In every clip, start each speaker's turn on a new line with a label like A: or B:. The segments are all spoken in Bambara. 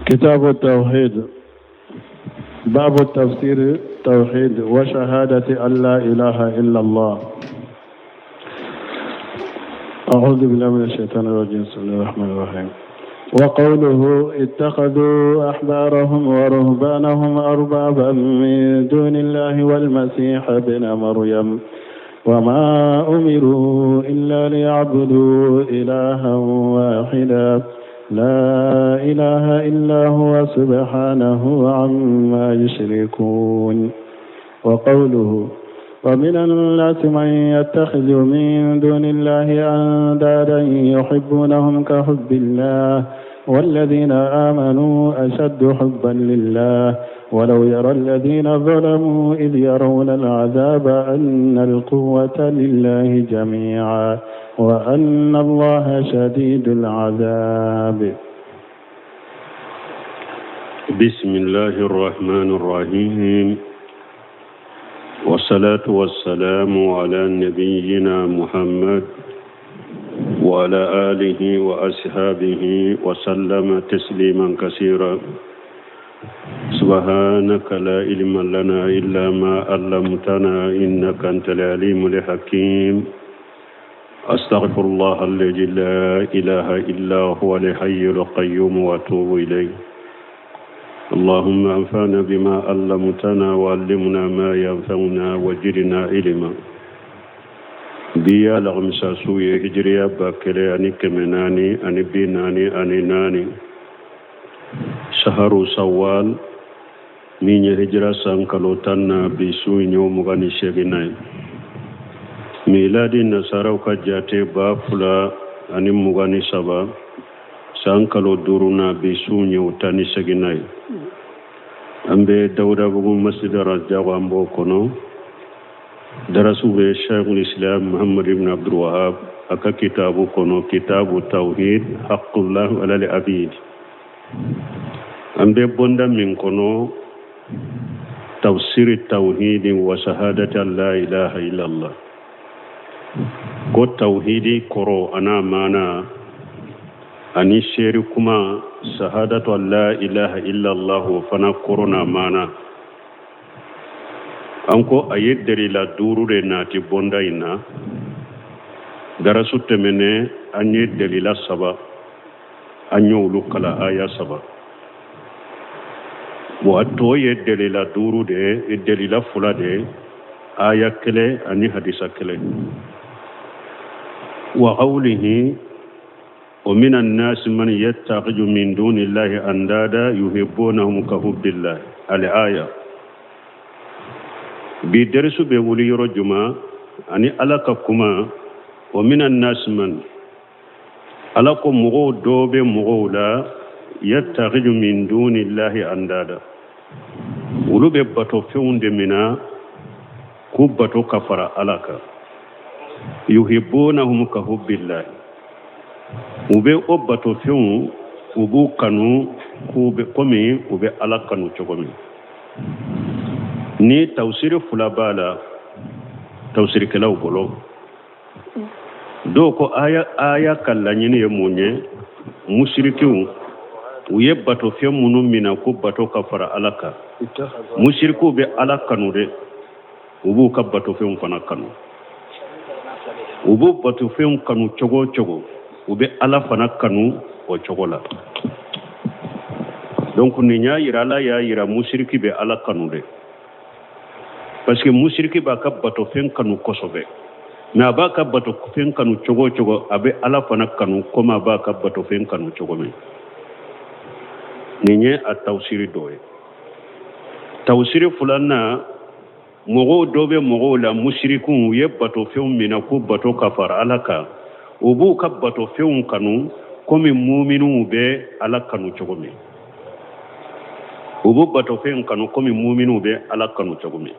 A: كتاب التوحيد باب التفسير التوحيد وشهادة أن لا إله إلا الله أعوذ بالله من الشيطان الرجيم بسم الله الرحمن الرحيم وقوله اتخذوا أحبارهم ورهبانهم أربابا من دون الله والمسيح ابن مريم وما أمروا إلا ليعبدوا إلها واحدا لا إله إلا هو سبحانه عما يشركون وقوله ومن الناس من يتخذ من دون الله أندادا يحبونهم كحب الله والذين آمنوا أشد حبا لله ولو يرى الذين ظلموا إذ يرون العذاب أن القوة لله جميعا وأن الله شديد العذاب.
B: بسم الله الرحمن الرحيم والصلاة والسلام على نبينا محمد وعلى آله وأصحابه وسلم تسليما كثيرا سبحانك لا علم لنا إلا ما علمتنا إنك أنت العليم الحكيم أستغفر الله الذي لا إله إلا هو الحي القيوم وأتوب إليه اللهم أنفعنا بما علمتنا وعلمنا ما ينفعنا وزدنا علما bi ye alamisa su ye hijiriya 1444 saharu sawal min ye hijira san kalo 10 na bi su in y'o 28nan ye miladi nasaraw ka jate 2023 san kalo duurunan bi su in y'o 18nan ye an bɛ dawudabugu masjid rajabu an b'o kɔnɔ darasu bɛ sheikhul islam muhammad ibn abdul wahab a ka kitabu kɔnɔ kitabu tawhid haqqullah alal abid an bɛ bonda min kɔnɔ tafsiri tawhidi wa shahadati an la ilaha illallah ko tawhidi kɔrɔ an'a maana ani seeri kuma shahadatu an la ilaha illallah o fana kɔrɔ n'a maana an ko a ye delila duuru de nati bonda in na darasu tɛmɛnen an ye delila saba an y'olu kalan aya saba wa tɔ ye delila duuru de ye delila fila de ye aya kelen ani hadisa kelen wa qawlihi wa min annasi man yattakhidhu min duni llahi andada yuhibbunahum ka hubbillah al aya bi darisu bɛ wuli yɔrɔ juma ani ala ka kuma wa min annasi man ala ko mɔgɔw dɔ bɛ mɔgɔw la yattakhidhu min duni llahi andada olu bɛ batofɛnw de mina k'u bato ka fara ala kan yuhibbunahum ka hubbillahi u bɛ o batofɛnw u b'u kanu k'u bɛ komi u bɛ ala kanu cogo min ni tafsiri fila b'a la tafsirikɛlaw bolo dɔw ko aya aya ka laɲini ye mun ye musirikiw u ye batofɛn minnu mina k'u bato ka fara ala kan musirikiw bɛ ala kanu dɛ u b'u ka batofɛnw fana kanu u b'u batofɛnw kanu cogo o cogo u bɛ ala fana kanu o cogo la donc nin y'a yira ala y'a yira musiriki bɛ ala kanu dɛ parce que musiriki b'a ka batofɛn kanu kosɛbɛ mais a b'a ka batofɛn kanu cogo o cogo a bɛ ala fana kanu komi a b'a ka batofɛn kanu cogo min nin ye a tafsiri dɔ ye tafsiri filanan mɔgɔw dɔ bɛ mɔgɔw la musirikiw u ye batofɛnw minɛ k'u bato ka fara ala kan u b'u ka batofɛnw kanu komi muminuw bɛ ala kanu cogo min u b'u batofɛnw kanu komi muminuw bɛ ala kanu cogo min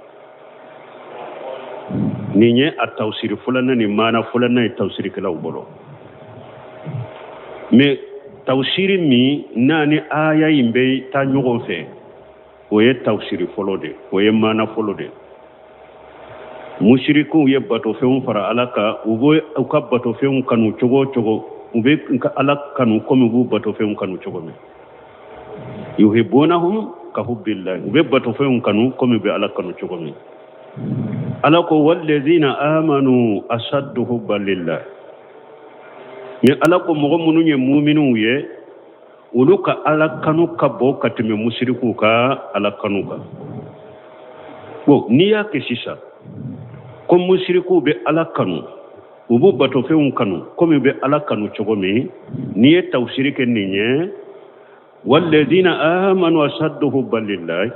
B: nin ye a tafsiri filanan ni maana filanan ye tafsirikɛlaw bolo mais tafsiri min n'a ni aya in bɛ taa ɲɔgɔn fɛ o ye tafsiri fɔlɔ de o ye maana fɔlɔ de musirikiw ye batofɛnw fara ala kan u bɛ u ka batofɛnw kanu cogo o cogo u bɛ ala kanu komi u b'u batofɛnw kanu cogo min Yuhibbunahum ka hubbillahi, u bɛ batofɛnw kanu komi u bɛ Ala kanu cogo min. Ala ko wallazina amanu ashaddu hubban lillah. Ni Ala ko mɔgɔ minnu ye muminuw ye, olu ka Ala kanu ka bon ka tɛmɛ musirikuw ka Ala kanu kan. Bon, n'i y'a kɛ sisan ko musirikuw bɛ Ala kanu, u b'u batofɛnw kanu komi u bɛ Ala kanu cogo min, n'i ye tawusiri kɛ nin ye, walladina amanu ashaddu hubban lillahi,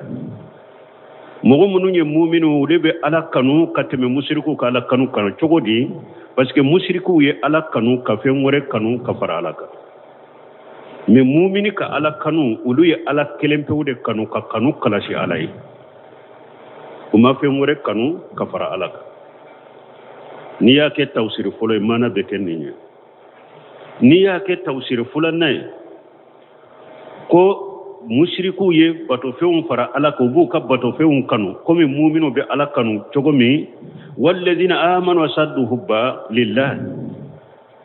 B: mɔgɔ minnu ye muminu, olu bɛ Ala kanu ka tɛmɛ musirikuw ka Ala kanu kan cogo di? Parce que musirikuw ye Ala kanu ka fɛn wɛrɛ kanu ka fara Ala kan. Mais mumini ka Ala kanu, olu ye Ala kelen pewu de kanu, ka kanu kalasi Ala ye, u ma fɛn wɛrɛ kanu ka fara Ala kan. N'i y'a kɛ tawusiri fɔlɔ ye, maana bɛ kɛ nin ye. N'i y'a kɛ tawusiri filanan ye, ko musirikuw ye batofɛnw fara Ala kan, u b'u ka batofɛnw kanu komi muminuw bɛ Ala kanu cogo min, walladina amanu asaddu hubba lillah,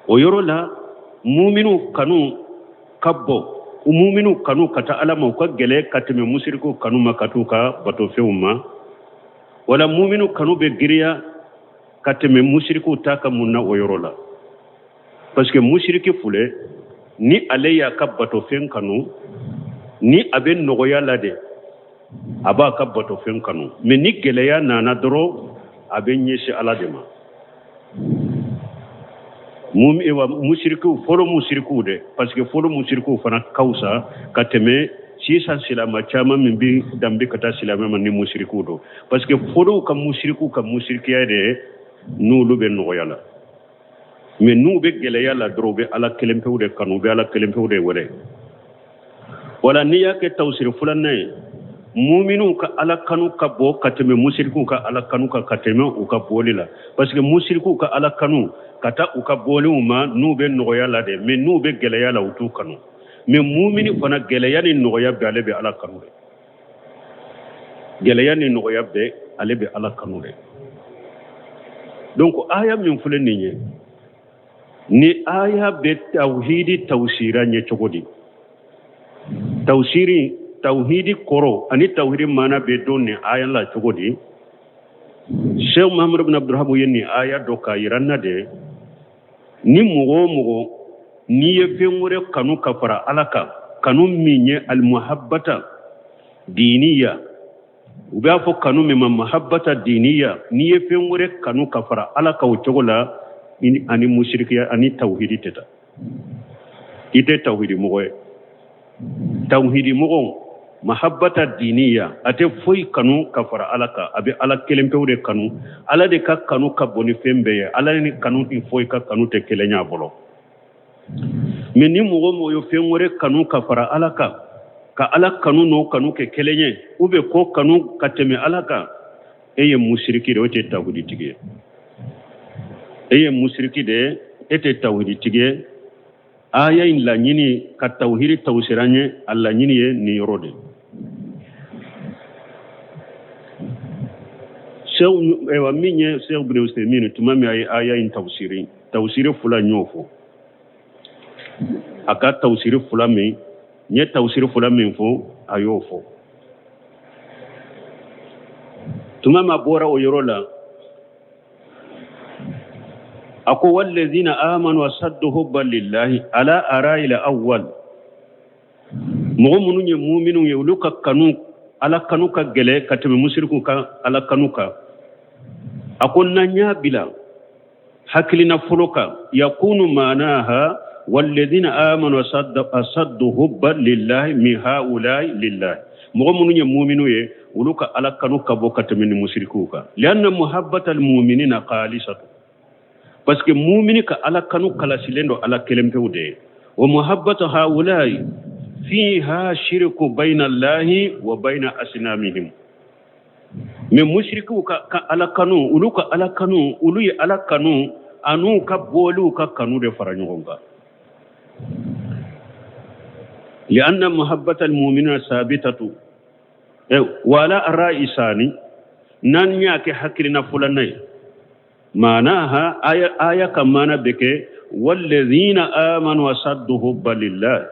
B: o yɔrɔ la muminuw kanu ka bon, muminuw kanu ka taa Ala ma, u ka gɛlɛn ka tɛmɛ musirikuw kanu ma ka t'u ka batofɛnw ma. Wala muminuw kanu bɛ giriya ka tɛmɛ musirikuw ta kan mun na o yɔrɔ la? Parce que musiriki filɛ, ni ale y'a ka batofɛn kanu, ni a bɛ nɔgɔya la de, a b'a ka batofɛn kanu. Mais ni gɛlɛya nana dɔrɔn, a bɛ ɲɛsin Ala de ma. Musirikiw fɔlɔ, musirikiw dɛ, parce que fɔlɔ musirikiw fana ka fisa ka tɛmɛ sisan silama caman min bɛ danbe ka taa silamɛ ma ni musirikiw don. Parce que fɔlɔw ka musirikiw ka musirikiya de, n'olu bɛ nɔgɔya la. Mais n'u bɛ gɛlɛya la dɔrɔn, u bɛ Ala kelen pewu de kanu, u bɛ Ala kelen pewu de wele. Wala n'i y'a kɛ tawusiri filanan ye, muminuw ka Ala kanu ka bon ka tɛmɛ musirikiw ka Ala kanu kan, ka tɛmɛ u ka bɔli la. Parce que musirikiw ka Ala kanu ka taa u ka bɔliw ma n'u bɛ nɔgɔya la dɛ, mais n'u bɛ gɛlɛya la, u t'u kanu. Mais mumini fana, gɛlɛya ni nɔgɔya bɛɛ, ale bɛ Ala kanu dɛ. Gɛlɛya ni nɔgɔya bɛɛ, ale bɛ Ala kanu dɛ. Donc aya min filɛ nin ye, ni aya bɛ tawhidi tawsira ɲɛ cogo di? Tawsiri, tawhidi kɔrɔ ani tawhidi maana bɛ don nin aya la cogo di? Cheikh Muhammad bin Abdulwahab ye nin aya dɔ k'a yira n na de, ni mɔgɔ o mɔgɔ n'i ye fɛn wɛrɛ kanu ka fara Ala kan, kanu min ye almuhabbata diniya, u b'a fɔ kanu min ma mahabbata diniya, n'i ye fɛn wɛrɛ kanu ka fara Ala kan o cogo la, ani musirikiya ani tawhidi tɛ taa. I tɛ tawhidi mɔgɔ ye. Tawhidi mɔgɔ, mahabbata diniya, a tɛ foyi kanu ka fara Ala kan, a bɛ Ala kelen pewu de kanu. Ala de ka kanu ka bon ni fɛn bɛɛ ye. Ala ni kanu ni foyi ka kanu tɛ kelen y'a bolo. Mais ni mɔgɔ mɔgɔ ye fɛn wɛrɛ kanu ka fara Ala kan, ka Ala kanu n'o kanu kɛ kelen ye, ou bien ko kanu ka tɛmɛ Ala kan, e ye musiriki de ye, o tɛ tawhiditigi ye. E ye musiriki de ye, e tɛ tawhiditigi ye. Aya in laɲini ka tawhidi tawsiran ye, a laɲini ye nin yɔrɔ de. Ayiwa, min ye Cheikh bin Usaimin, tuma min a ye aya in tawsiri, tawsiri fila n y'o fɔ. A ka tawsiri fila min n ye, tawsiri fila min fɔ, a y'o fɔ. Tuma min a bɔra o yɔrɔ la, a ko wallazina amanu asaddu hubban lillahi ala ara'il awwal, mɔgɔ minnu ye muminw ye, olu ka kanu, Ala kanu ka gɛlɛn ka tɛmɛ musirikiw ka Ala kanu kan. A ko n'an y'a bila hakilina fɔlɔ kan, yakunu ma'anaha walladhina amanu asaddu hubban lillahi min haula'i lillahi, mɔgɔ minnu ye muminu ye, olu ka Ala kanu ka bon ka tɛmɛ ni musirikiw kan. Lianna muhabbata almu'minina khalisatu, parce que mumini ka Ala kanu kalasilen don Ala kelen pewu de ye. Wa muhabbatu haula'i fiha shirku bayna Allahi wa bayna asnamihim. Mais musirikiw ka Ala kanu, olu ka Ala kanu, olu ye Ala kanu an'u ka bɔliw ka kanu de fara ɲɔgɔn kan. Lianna muhabbata almu'minina sabitatu wala ra'isani. N'an y'a kɛ hakilina filanan ye, ma'anaha, aya, aya ka maana bɛ kɛ walladhina amanu asaddu hubba lillah.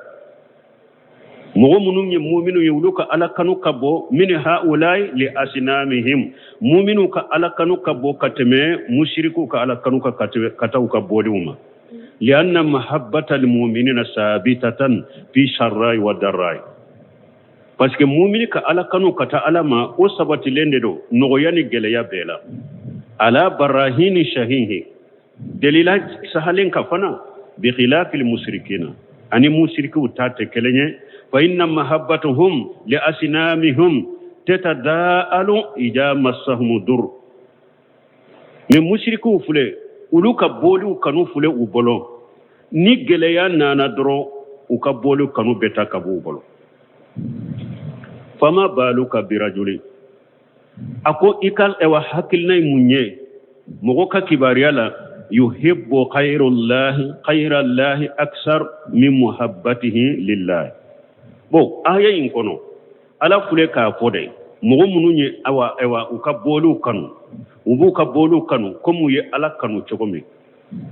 B: Mɔgɔ minnu ye muminu ye, olu ka Ala kanu ka bon min haulai li asnamihim. Muminu ka Ala kanu ka bon ka tɛmɛ musirikiw ka Ala kanu kan ka taa u ka boliw ma. Lianna mahabbata almuminina sabitatan fi sarrai wa darrai, parce que mumini ka Ala kanu ka taa Ala ma, o sabatilen de don nɔgɔya ni gɛlɛya bɛɛ la. Ala barahini shahihi, delila sahalen ka fana. Bi khilafil musrikina, ani musirikiw ta tɛ kelen ye. Fa inna mahabbatuhum li asnamihim tatadaalu ida massahum dur. Mais musirikiw filɛ, olu ka boliw kanu filɛ u bolo, ni gɛlɛya nana dɔrɔn, u ka boliw kanu bɛ taa ka b'u bolo. Fama baluka birajuli, a ko i ka ɛwa hakilina ye mun ye mɔgɔ ka kibaruya la? Yuhibbu khayrullahi khayrallahi aksar min muhabbatihi lillahi. Bon, aya in kɔnɔ, Ala filɛ k'a fɔ dɛ, mɔgɔ minnu ye awa ɛwa u ka boliw kanu, u b'u ka boliw kanu komi u ye Ala kanu cogo min,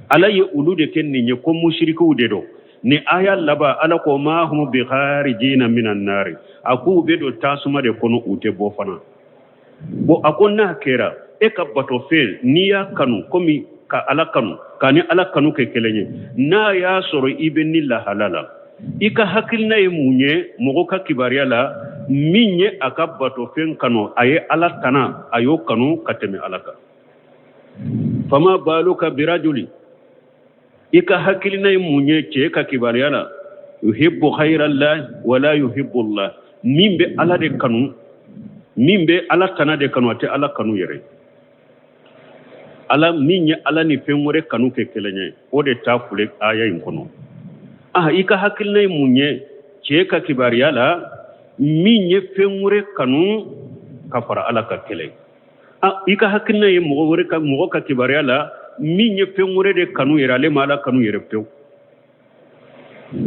B: Ala ye olu de kɛ nin ye ko musirikiw de don. Ni aya laban, Ala ko ma hum bi kharijina minan nari, a k'u bɛ don tasuma de kɔnɔ, u tɛ bɔ fana. Bon, a ko n'a kɛra e ka batofɛn, n'i y'a kanu komi ka Ala kanu, ka ni Ala kanu kɛ kelen ye, n'a y'a sɔrɔ i bɛ ni lahala la, i ka hakilina ye mun ye mɔgɔ ka kibaruya la min ye a ka batofɛn kanu, a ye Ala tana, a y'o kanu ka tɛmɛ Ala kan? Fama baluka birajuli, i ka hakilina ye mun ye cɛ ka kibaruya la? Yuhibbu khayrallahi wala yuhibbu Allah, min bɛ Ala de kanu, min bɛ Ala tana de kanu, a tɛ Ala kanu yɛrɛ. Ala min ye Ala ni fɛn wɛrɛ kanu kɛ kelen ye, o de ta filɛ aya in kɔnɔ. Ah, i ka hakilina ye mun ye cɛ ka kibaruya la min ye fɛn wɛrɛ kanu ka fara Ala ka kɛlɛ? Ah, i ka hakilina ye mɔgɔ wɛrɛ ka mɔgɔ ka kibaruya la min ye fɛn wɛrɛ de kanu yɛrɛ, ale ma Ala kanu yɛrɛ pewu,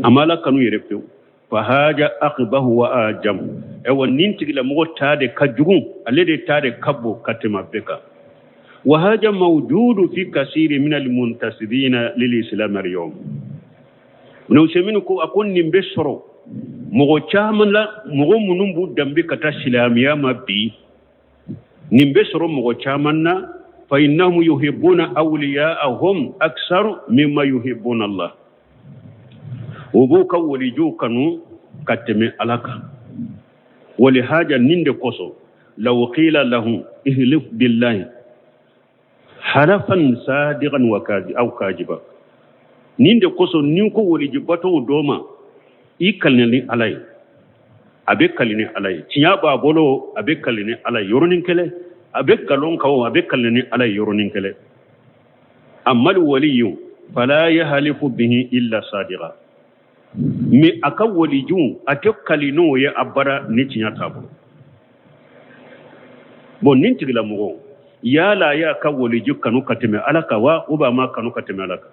B: a ma Ala kanu yɛrɛ pewu. Fahaja akbahu wa ajam, ɛwa nin tigilamɔgɔ ta de ka jugu, ale de ta de ka bon ka tɛmɛ bɛɛ kan. Wa haja mawjudu fi kasiri min almuntasibina lilislam alyawm. Ibn Usaymin ko a ko nin bɛ sɔrɔ mɔgɔ caman la, mɔgɔ minnu b'u danbe ka taa silamɛya ma bi, nin bɛ sɔrɔ mɔgɔ caman na. Fa innahum yuhibbuna awliya'ahum aksar mimma yuhibbuna Allah, u b'u ka walijuw kanu ka tɛmɛ Ala kan. Walihaja, nin de kosɔn, law qila lahu ihlif billahi halafan sadiqan wa kaji aw kajiba, nin de kosɔn ni ko walijibatow dɔ ma i kali ni Ala ye, a bɛ kali ni Ala ye, tiɲɛ b'a bolo, a bɛ kali ni Ala ye yɔrɔnin kelen, a bɛ nkalon kan o, a bɛ kali ni Ala ye yɔrɔnin kelen. Amal waliyu fala yahlifu bihi illa sadiqa, mais a ka waliju, a tɛ kali n'o ye abada ni tiɲɛ t'a bolo. Bon, nin tigilamɔgɔ, yala a y'a ka waliju kanu ka tɛmɛ Ala kan wa, ou bien a ma kanu ka tɛmɛ Ala kan?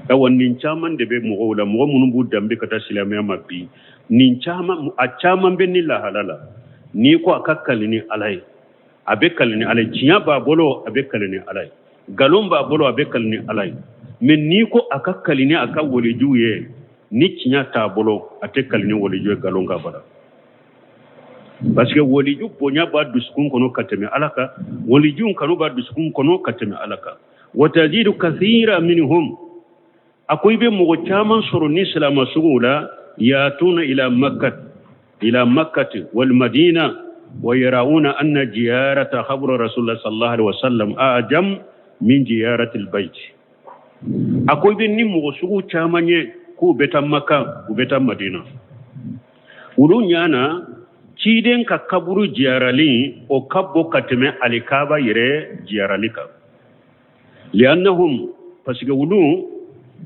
B: Awa, nin caman de bɛ mɔgɔw la, mɔgɔ minnu b'u danbe ka taa silamɛya ma bi, nin caman, a caman bɛ ni lahala la. N'i ko a ka kali ni Ala ye, a bɛ kali ni Ala ye, tiɲɛ b'a bolo, a bɛ kali ni Ala ye, nkalon b'a bolo, a bɛ kali ni Ala ye. Mais n'i ko a ka kali ni a ka walijuw ye, ni tiɲɛ t'a bolo, a tɛ kali ni waliju ye nkalon kan abada, parce que waliju bonya b'a dusukun kɔnɔ ka tɛmɛ Ala kan, waliju kanu b'a dusukun kɔnɔ ka tɛmɛ Ala kan. Watajidu kathira minhum, a ko i bɛ mɔgɔ caman sɔrɔ ni silama suguw la, yatuna ila makkat ila makkati wal madina wa yarawuna anna ziyarata khabra rasulullah sallallahu alaihi wasallam ajam min ziyarati albayt. A ko i bɛ ni mɔgɔ sugu caman ye k'u bɛ taa Maka, u bɛ taa Madina, olu ɲana ciden ka kaburu jiyarali, o ka bon ka tɛmɛ alikaba yɛrɛ jiyarali kan. Liannahum, parce que olu,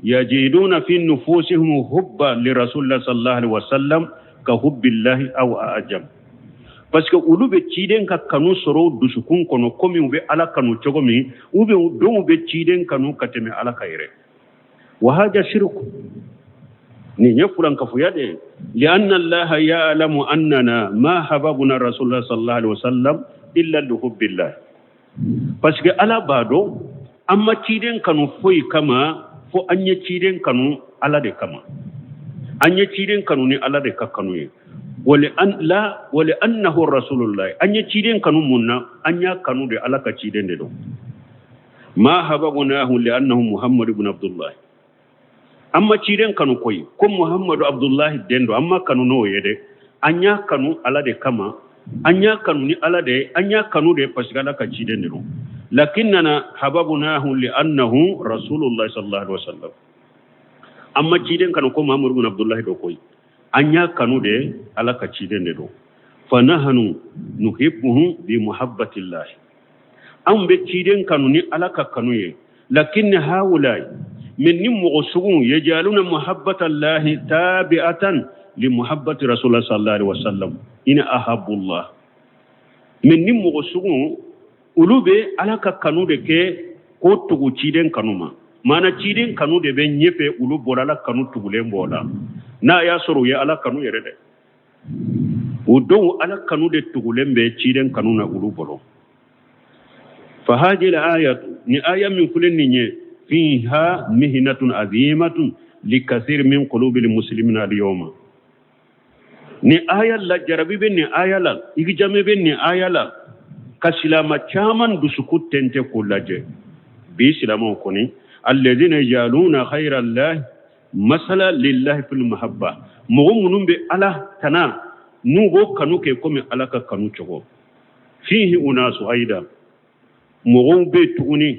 B: yajiduna fi nufusihim hubba li rasulillah sallallahu alaihi wasallam ka hubbillahi aw ajam, parce que olu bɛ ciden ka kanu sɔrɔ u dusukun kɔnɔ komi u bɛ Ala kanu cogo min, ou bien dɔw bɛ ciden kanu ka tɛmɛ Ala kan yɛrɛ. Wa haja shirku, nin ye fulankafoya de ye. Lianna allaha ya'lamu annana ma hababuna rasulullah sallallahu alaihi wasallam illa li hubbillah, parce que Ala b'a dɔn an ma ciden kanu foyi kama fo an ye ciden kanu Ala de kama. An ye ciden kanu ni Ala de ka kanu ye. Wali an la wali annahu rasulullah. An ye ciden kanu mun na? An y'a kanu de Ala ka ciden de don. Ma hababnahu li annahu Muhammad ibn Abdullah. An ma ciden kanu koyi ko Muhammadu Abdullahi den don, an ma kanu n'o ye dɛ. An y'a kanu Ala de kama, an y'a kanu ni Ala de ye, an y'a kanu de parce que Ala ka ciden de don. Lakinnana hababnahu li annahu rasulullah sallallahu alaihi wasallam. An ma ciden kanu ko Muhammadu ibn Abdullahi don koyi, an y'a kanu de Ala ka ciden de don. Fa nahnu nuhibbuhu bi muhabbatillah. Anw bɛ ciden kanu ni Ala ka kanu ye. Lakin haulai min ni mɔgɔ sugu yajaluna muhabbatallahi tabi'atan li muhabbati rasulullah sallallahu alaihi wasallam in ahabbullah. Min ni mɔgɔ sugu olu bɛ Ala ka kanu de kɛ k'o tugu ciden kanu ma. Maana ciden kanu de bɛ ɲɛfɛ, olu bɔra Ala kanu tugulen b'o la. N'a y'a sɔrɔ u ye Ala kanu yɛrɛ dɛ, o don Ala kanu de tugulen bɛ ciden kanu na olu bolo. Fa hadhihi al-ayatu, ni aya min filɛ nin ye, fiha mihnatun azimatun li kathir min qulubil muslimina al-yawma. Ni aya la jarabi bɛ nin aya la, igijame bɛ nin aya la, ka silama caman dusukun tɛntɛ k'o lajɛ. Bi silamaw kɔni, alladhina yajaluna khayra allahi masala lillahi fil mahabba. Mɔgɔ minnu bɛ Ala tana n'u b'o kanu kɛ komi Ala ka kanu cogo. Fihi unasu aida, mɔgɔw bɛ tuguni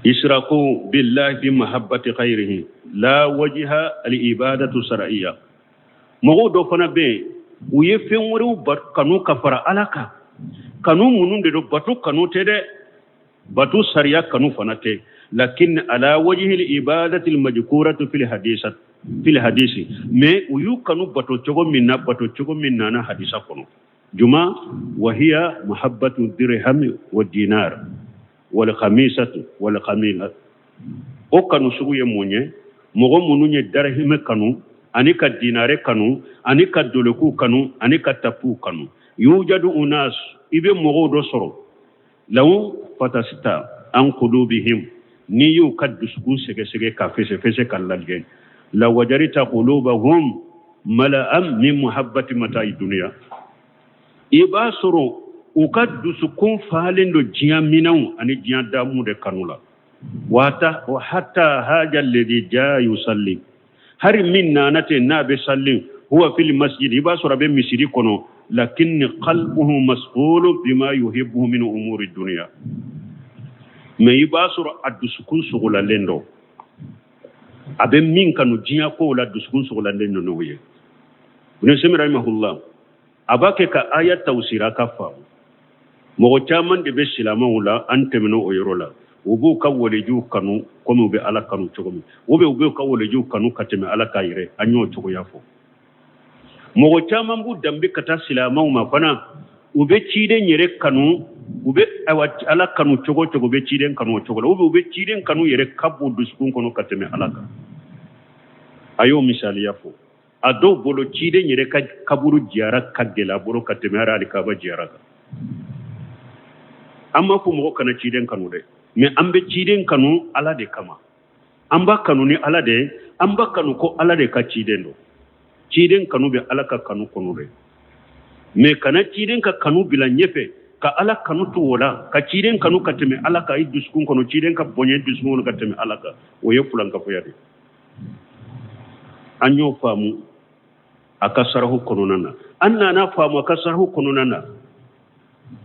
B: israku billahi fi mahabbati khayrihi la wajiha al ibadatu sar'iyya. Mɔgɔw dɔ fana bɛ yen, u ye fɛn wɛrɛw kanu ka fara Ala kan. Kanu minnu de don, bato kanu tɛ dɛ, bato sariya kanu fana tɛ. Lakin ala wajhi al ibadati al majkuratu fil hadisa fil hadisi, mais u y'u kanu bato cogo min na, bato cogo min nana hadisa kɔnɔ. Juma wahiya muhabbatu dirhami wa dinar wal khamisatu wal khamila. O kanu sugu ye mun ye? Mɔgɔ minnu ye darahimɛ kanu ani ka dinare kanu ani ka dolokiw kanu ani ka tapuw kanu. Yujadu unas, i bɛ mɔgɔw dɔ sɔrɔ law fatasita an qulubihim, n'i y'u ka dusukun sɛgɛsɛgɛ ka fɛsɛfɛsɛ ka lajɛ, la wajarita qulubahum mala'an min muhabbati mata'i dunya. I b'a sɔrɔ u ka dusukun falen don diɲɛ minɛnw ani diɲɛ damu de kanu la. Wa hatta haja alladhi jaa yusalli, hari min nana ten n'a bɛ salli, huwa fil masjid, i b'a sɔrɔ a bɛ misiri kɔnɔ, lakin qalbuhu masghulu bima yuhibbu min umuri dunya. Mais i b'a sɔrɔ a dusukun sogolalen don, a bɛ min kanu diɲɛ kow la, dusukun sogolalen don n'o ye. Ibn Usaymin rahimahullah a b'a kɛ ka aya tawsira ka faamu. Mɔgɔ caman de bɛ silamɛw la, an tɛmɛna o yɔrɔ la, u b'u ka walejuw kanu komi u bɛ Ala kanu cogo min, ou bien u b'u ka walejuw kanu ka tɛmɛ Ala kan yɛrɛ, an y'o cogoya fɔ. Mɔgɔ caman b'u danbe ka taa silamɛw ma fana, u bɛ ciden yɛrɛ kanu, u bɛ ayiwa Ala kanu cogo o cogo, u bɛ ciden kanu o cogo la, ou bien u bɛ ciden kanu yɛrɛ ka bon dusukun kɔnɔ ka tɛmɛ Ala kan. A y'o misaliya fɔ. A dɔw bolo ciden yɛrɛ ka kaburu jiyara ka gɛlɛ a bolo ka tɛmɛ hali alikaba jiyara kan. An m'a fɔ mɔgɔ kana ciden kanu dɛ, mais an bɛ ciden kanu Ala de kama. An b'a kanu ni Ala de ye, an b'a kanu ko Ala de ka ciden don. Ciden kanu bɛ Ala ka kanu kɔnɔ dɛ, mais kana ciden ka kanu bila ɲɛfɛ ka Ala kanu to o la, ka ciden kanu ka tɛmɛ Ala kan i dusukun kɔnɔ, ciden ka bonya i dusukun kɔnɔ ka tɛmɛ Ala kan, o ye fulankafoya de ye. An y'o faamu a ka sarahu kɔnɔna na, an nana faamu a ka sarahu kɔnɔna na,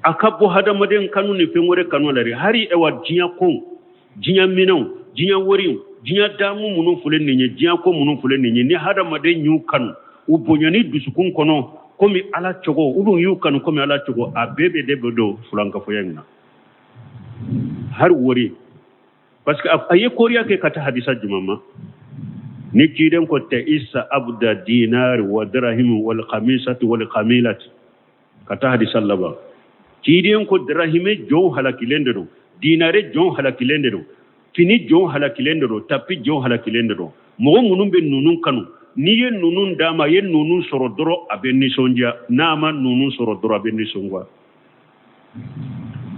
B: a ka bɔ hadamaden kanu ni fɛn wɛrɛ kanu la dɛ, hari ɛwa diɲɛ ko, diɲɛ minɛnw, diɲɛ wariw, diɲɛ damu minnu filɛ nin ye, diɲɛ ko minnu filɛ nin ye, ni hadamaden y'u kanu u bonyani dusukun kɔnɔ komi Ala cogo, ou bien y'u kanu komi Ala cogo, a bɛɛ bɛ de bɛ don fulankafoya in na. Hari wari, parce que a ye koriya kɛ ka taa hadisa jumɛn ma? Ni ciden ko tɛ isa abda dinar wa dirham wal khamisati wal khamilati, ka taa hadisa laban, ciden ko dirahime jɔnw halakilen de don, dinare jɔnw halakilen de don, fini jɔnw halakilen de don, tapi jɔnw halakilen de don. Mɔgɔ minnu bɛ ninnu kanu, n'i ye ninnu d'a ma, a ye ninnu sɔrɔ dɔrɔn a bɛ nisɔndiya, n'a ma ninnu sɔrɔ dɔrɔn a bɛ nisɔngoya.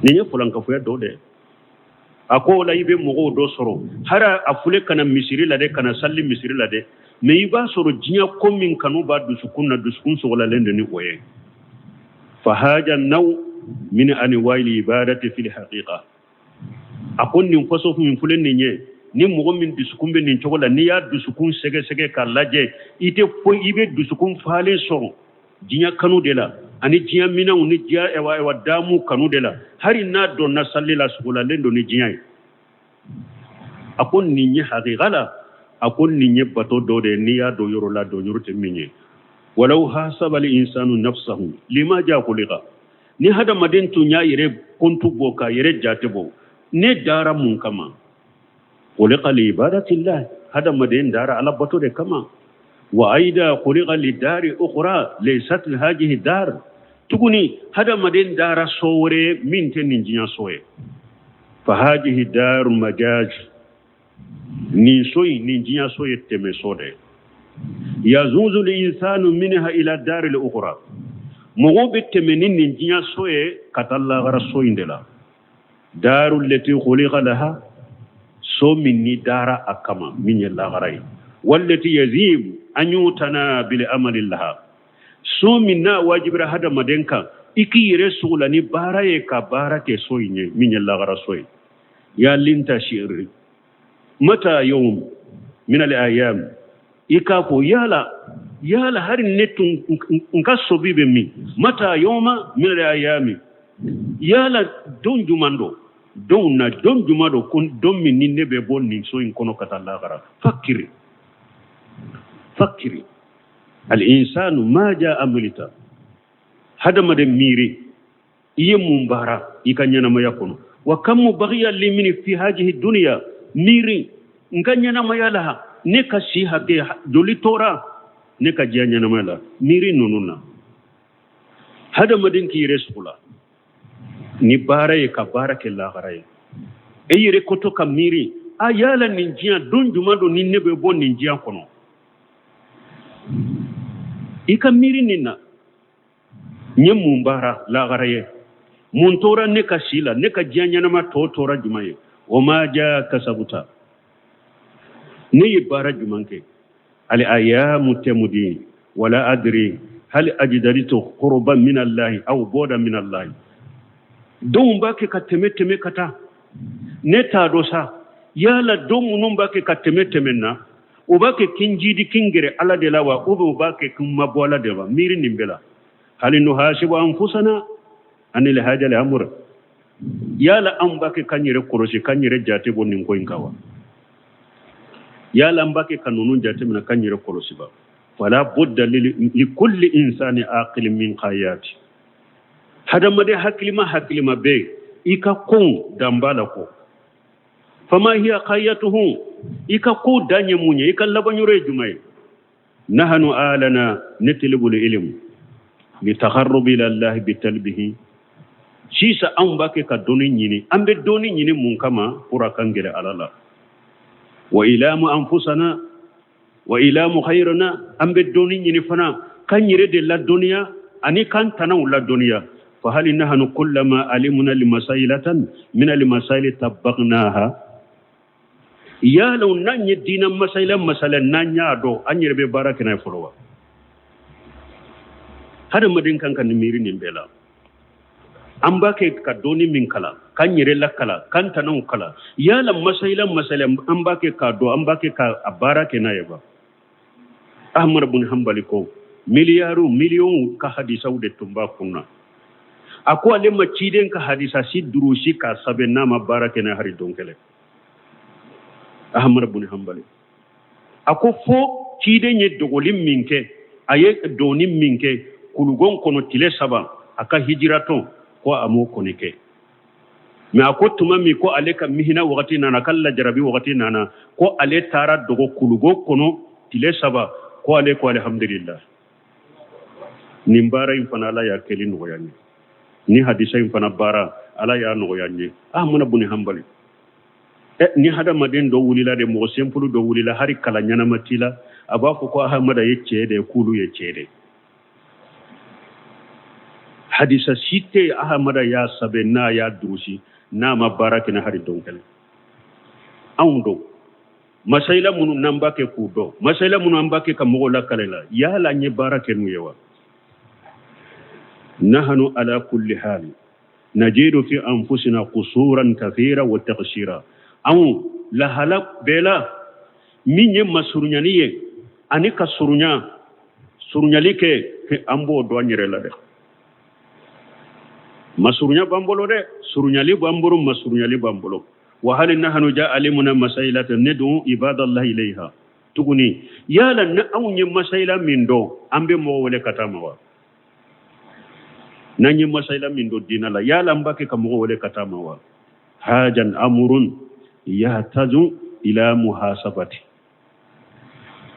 B: Nin ye fulankafoya dɔ de ye. A ko o la i bɛ mɔgɔw dɔ sɔrɔ, hari a fule kana misiri la dɛ, kana sali misiri la dɛ, Mais i b'a sɔrɔ diɲɛ ko min kanu b'a dusukun na, dusukun sɔgɔlalen don ni o ye. Fa haja naw min anwa'il ibadati fil haqiqa. A ko nin façon min filɛ nin ye, ni mɔgɔ min dusukun bɛ nin cogo la, n'i y'a dusukun sɛgɛsɛgɛ k'a lajɛ, i tɛ foyi, i bɛ dusukun falen sɔrɔ diɲɛ kanu de la, ani diɲɛ minɛnw ni diɲɛ ɛwa ɛwa daamu kanu de la. Hali n'a donna sali la, sugulalen don ni diɲɛ ye. A ko nin ye hakika la, a ko nin ye bato dɔ de ye, n'i y'a don yɔrɔ la, don yɔrɔ tɛ min ye. Walaw hasaba al insanu nafsahu lima ja khuliqa. Ni hadamaden tun y'a yɛrɛ kɔntu bɔ, k'a yɛrɛ jate bɔ, ne dara mun kama? Khuliqa li ibadatillah, hadamaden dara Ala bato de kama. Wa aida khuliqa li dari ukhra laysat hadhihi dar. Tuguni hadamaden dara so wɛrɛ min tɛ nin diɲɛ so ye. Fa hadhihi daru majaj, nin so in, nin diɲɛ so ye tɛmɛ so de ye. Yazuzu l insanu minha ila dari l ukhra, mɔgɔw bɛ tɛmɛ ni nin diɲɛ so ye ka taa lahara so in de la. Daru lati khuliqa laha, so min ni dara a kama, min ye lahara ye. Wallati yazib an yutana bil amali laha, so min n'a wajibira hadamaden kan, i k'i yɛrɛ sugula ni baara ye, ka baara kɛ so in ye, min ye lahara so ye. Ya linta shi'ri mata yawm min al ayam, i k'a fɔ yala yala hari ne tun n ka sobi bɛ min? Mata yawma min al ayami, yala don juman don, don na don juman don, ko don min ni ne bɛ bɔ nin so in kɔnɔ ka taa lahara. Fakiri fakiri al insanu ma ja amilita, hadamaden miiri i ye mun baara i ka ɲɛnamaya kɔnɔ. Wa kam bagiya limini fi hajihi duniya, miiri n ka ɲɛnamaya la, ne ka si hakɛ joli tora ne ka diɲɛ ɲɛnamaya la, miiri ninnu na. Hadamaden k'i yɛrɛ sugu la ni baara ye, ka baara kɛ lahara ye. E yɛrɛ koto ka miiri, a yala nin diɲɛ don jumɛn don ni ne bɛ bɔ nin diɲɛ kɔnɔ? I ka miiri nin na, n ye mun baara lahara ye? Mun tora ne ka si la? Ne ka diɲɛ ɲɛnama tɔ tora jumɛn ye? O ma ja kasabuta, ne ye baara jumɛn kɛ? Al ayamu tamudi wala adri hal ajdaritu qurban min allahi aw boda min allahi. Donw b'a kɛ ka tɛmɛ tɛmɛ ka taa, ne t'a dɔn sa, yala don minnu b'a kɛ ka tɛmɛ tɛmɛ na, u b'a kɛ kin jidi kin gɛrɛ Ala de la wa, ou bien u b'a kɛ kin mabɔ Ala de la? Miiri nin bɛɛ la. Hali nuhasibu anfusana anil hajali amr, yala an b'a kɛ k'an yɛrɛ kɔlɔsi, k'an yɛrɛ jate bɔ nin ko in kan wa? Yala an b'a kɛ ka ninnu jate minɛ k'an yɛrɛ kɔlɔsi ba? Fala budda li kulli insani aqilin min qayati. Hadamaden hakilima hakilima bɛ yen, i ka kow dan b'a la ko fama hiya qayatuhu, i ka kow dan ye mun ye, i ka labanyɔrɔ ye jumɛn ye? Nahanu alana natlubul ilm li taqarrubi ila Allah bi talbihi. Sisan anw b'a kɛ ka dɔnni ɲini, an bɛ dɔnni ɲini mun kama? Pour a k'an gɛrɛ Ala la. Wa ilamu anfusana wa ilamu khayrana, an bɛ dɔnni ɲini fana k'an yɛrɛ de ladɔnniya ani k'an tanaw ladɔnniya. Fa hal nahnu kullama alimna limasailatan min almasaili tabbaqnaha, yala n'an ye diinɛ masayila masala n'an y'a dɔn, an yɛrɛ bɛ baara kɛ n'a ye fɔlɔ wa? Hadamaden kan ka nin miiri nin bɛɛ la. An b'a kɛ ka dɔnni min kalan, k'an yɛrɛ lakala, k'an tanaw kalan, yala masayila masala an b'a kɛ k'a dɔn, an b'a kɛ k'a baara kɛ n'a ye wa? Ahmad bin Hanbali ko miliyariw miliyɔnw ka hadisaw de tun b'a kun na. A ko ale ma ciden ka hadisa si durusi k'a sɛbɛn n'a ma baara kɛ n'a hari don kelen. Ahmad bin Hanbali a ko fo ciden ye dogoli min kɛ, a ye donni min kɛ kulugon kɔnɔ tile 3 a ka hijiratɔn, ko a m'o kɔni kɛ. Mais a ko tuma min ko ale ka mihina wagati nana, a ka lajarabi wagati nana, ko ale taara dogo kulugo kɔnɔ tile 3, ko ale ko alhamdulillah, nin baara in fana Ala y'a kɛli nɔgɔya n ye, ni hadisa in fana baara Ala y'a nɔgɔya n ye. Ahmad bin Hanbali, ni hadamaden dɔ wulila de, mɔgɔ senfulu dɔ wulila, hari kala ɲɛnama t'i la, a b'a fɔ ko Ahamada ye cɛ de ye, k'olu ye cɛ de ye. Hadisa si tɛ Ahamada y'a sɛbɛn n'a y'a durusi n'a ma baara kɛ ni hari don kelen. Anw don Masayila minnu n'an b'a kɛ k'u dɔn, masayila minnu an b'a kɛ ka mɔgɔw lakale la, yala an ye baara kɛ n'u ye wa? Nahanu ala kulli hali najidu fi anfusina qusuran kathira wa taqsira. Anw lahala bɛɛ la, min ye masurunyali ye ani ka surunya surunyali kɛ, an b'o dɔn an yɛrɛ la dɛ. Masurunya b'an bolo dɛ, surunyali b'an bolo, masurunyali b'an bolo. Wa hal nahnu ja'alimuna masailatan nad'u ibadallahi ilayha. Tuguni yala ni anw ye masayila min dɔn, an bɛ mɔgɔ wele ka taa ma wa? N'an ye masayila min dɔn diinɛ la, yala an b'a kɛ ka mɔgɔ wele ka taa ma wa? Hajan amurun yahtaju ila muhasabati.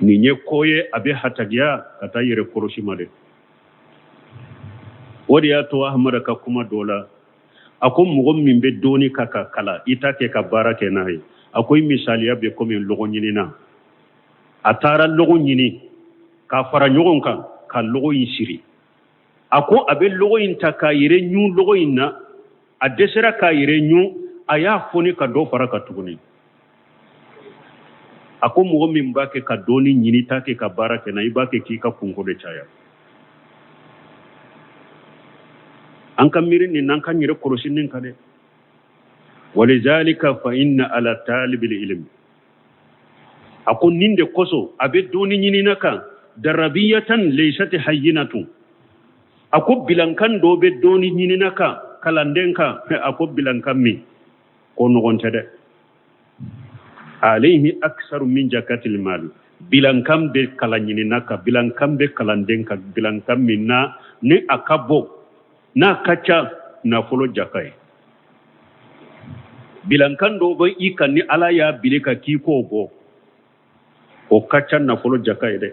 B: Nin ye ko ye a bɛ hatagiya ka taa yɛrɛ kɔlɔsi ma dɛ. O de y'a to Ahamada ka kuma dɔ la, a ko mɔgɔ min bɛ dɔnni ka ka kalan, i t'a kɛ ka baara kɛ n'a ye. A ko i misaliya bɛ komi lɔgɔ ɲinina. A taara lɔgɔ ɲini k'a fara ɲɔgɔn kan ka lɔgɔ in siri. A ko a bɛ lɔgɔ in ta k'a yɛrɛ ɲun lɔgɔ in na, a dɛsɛra k'a yɛrɛ ɲun, a y'a foni ka dɔ fara ka tuguni. A ko mɔgɔ min b'a kɛ ka dɔnni ɲini, t'a kɛ ka baara kɛ na, i b'a kɛ k'i ka kunko de caya. An ka miiri nin n'an ka yɛrɛ kɔlɔsi nin kan dɛ. Walizalika fa inna ala talibil ilm. A ko nin de kosɔn a bɛ dɔnni ɲinina kan, darabiyatan laysat hayyinatun. A ko bilankan dɔ bɛ dɔnni ɲinina kan, kalanden kan, a ko bilankan min ko nɔgɔn tɛ dɛ. Alayhi aksaru min jakatil mali. Bilankan bɛ kalan ɲinina kan, bilankan bɛ kalanden kan, bilankan min na ni a ka bɔ, n'a ka ca nafolo jaka ye. Bilankan dɔ bɛ i kan ni Ala y'a bili ka k'i k'o bɔ, o ka ca nafolo jaka ye dɛ.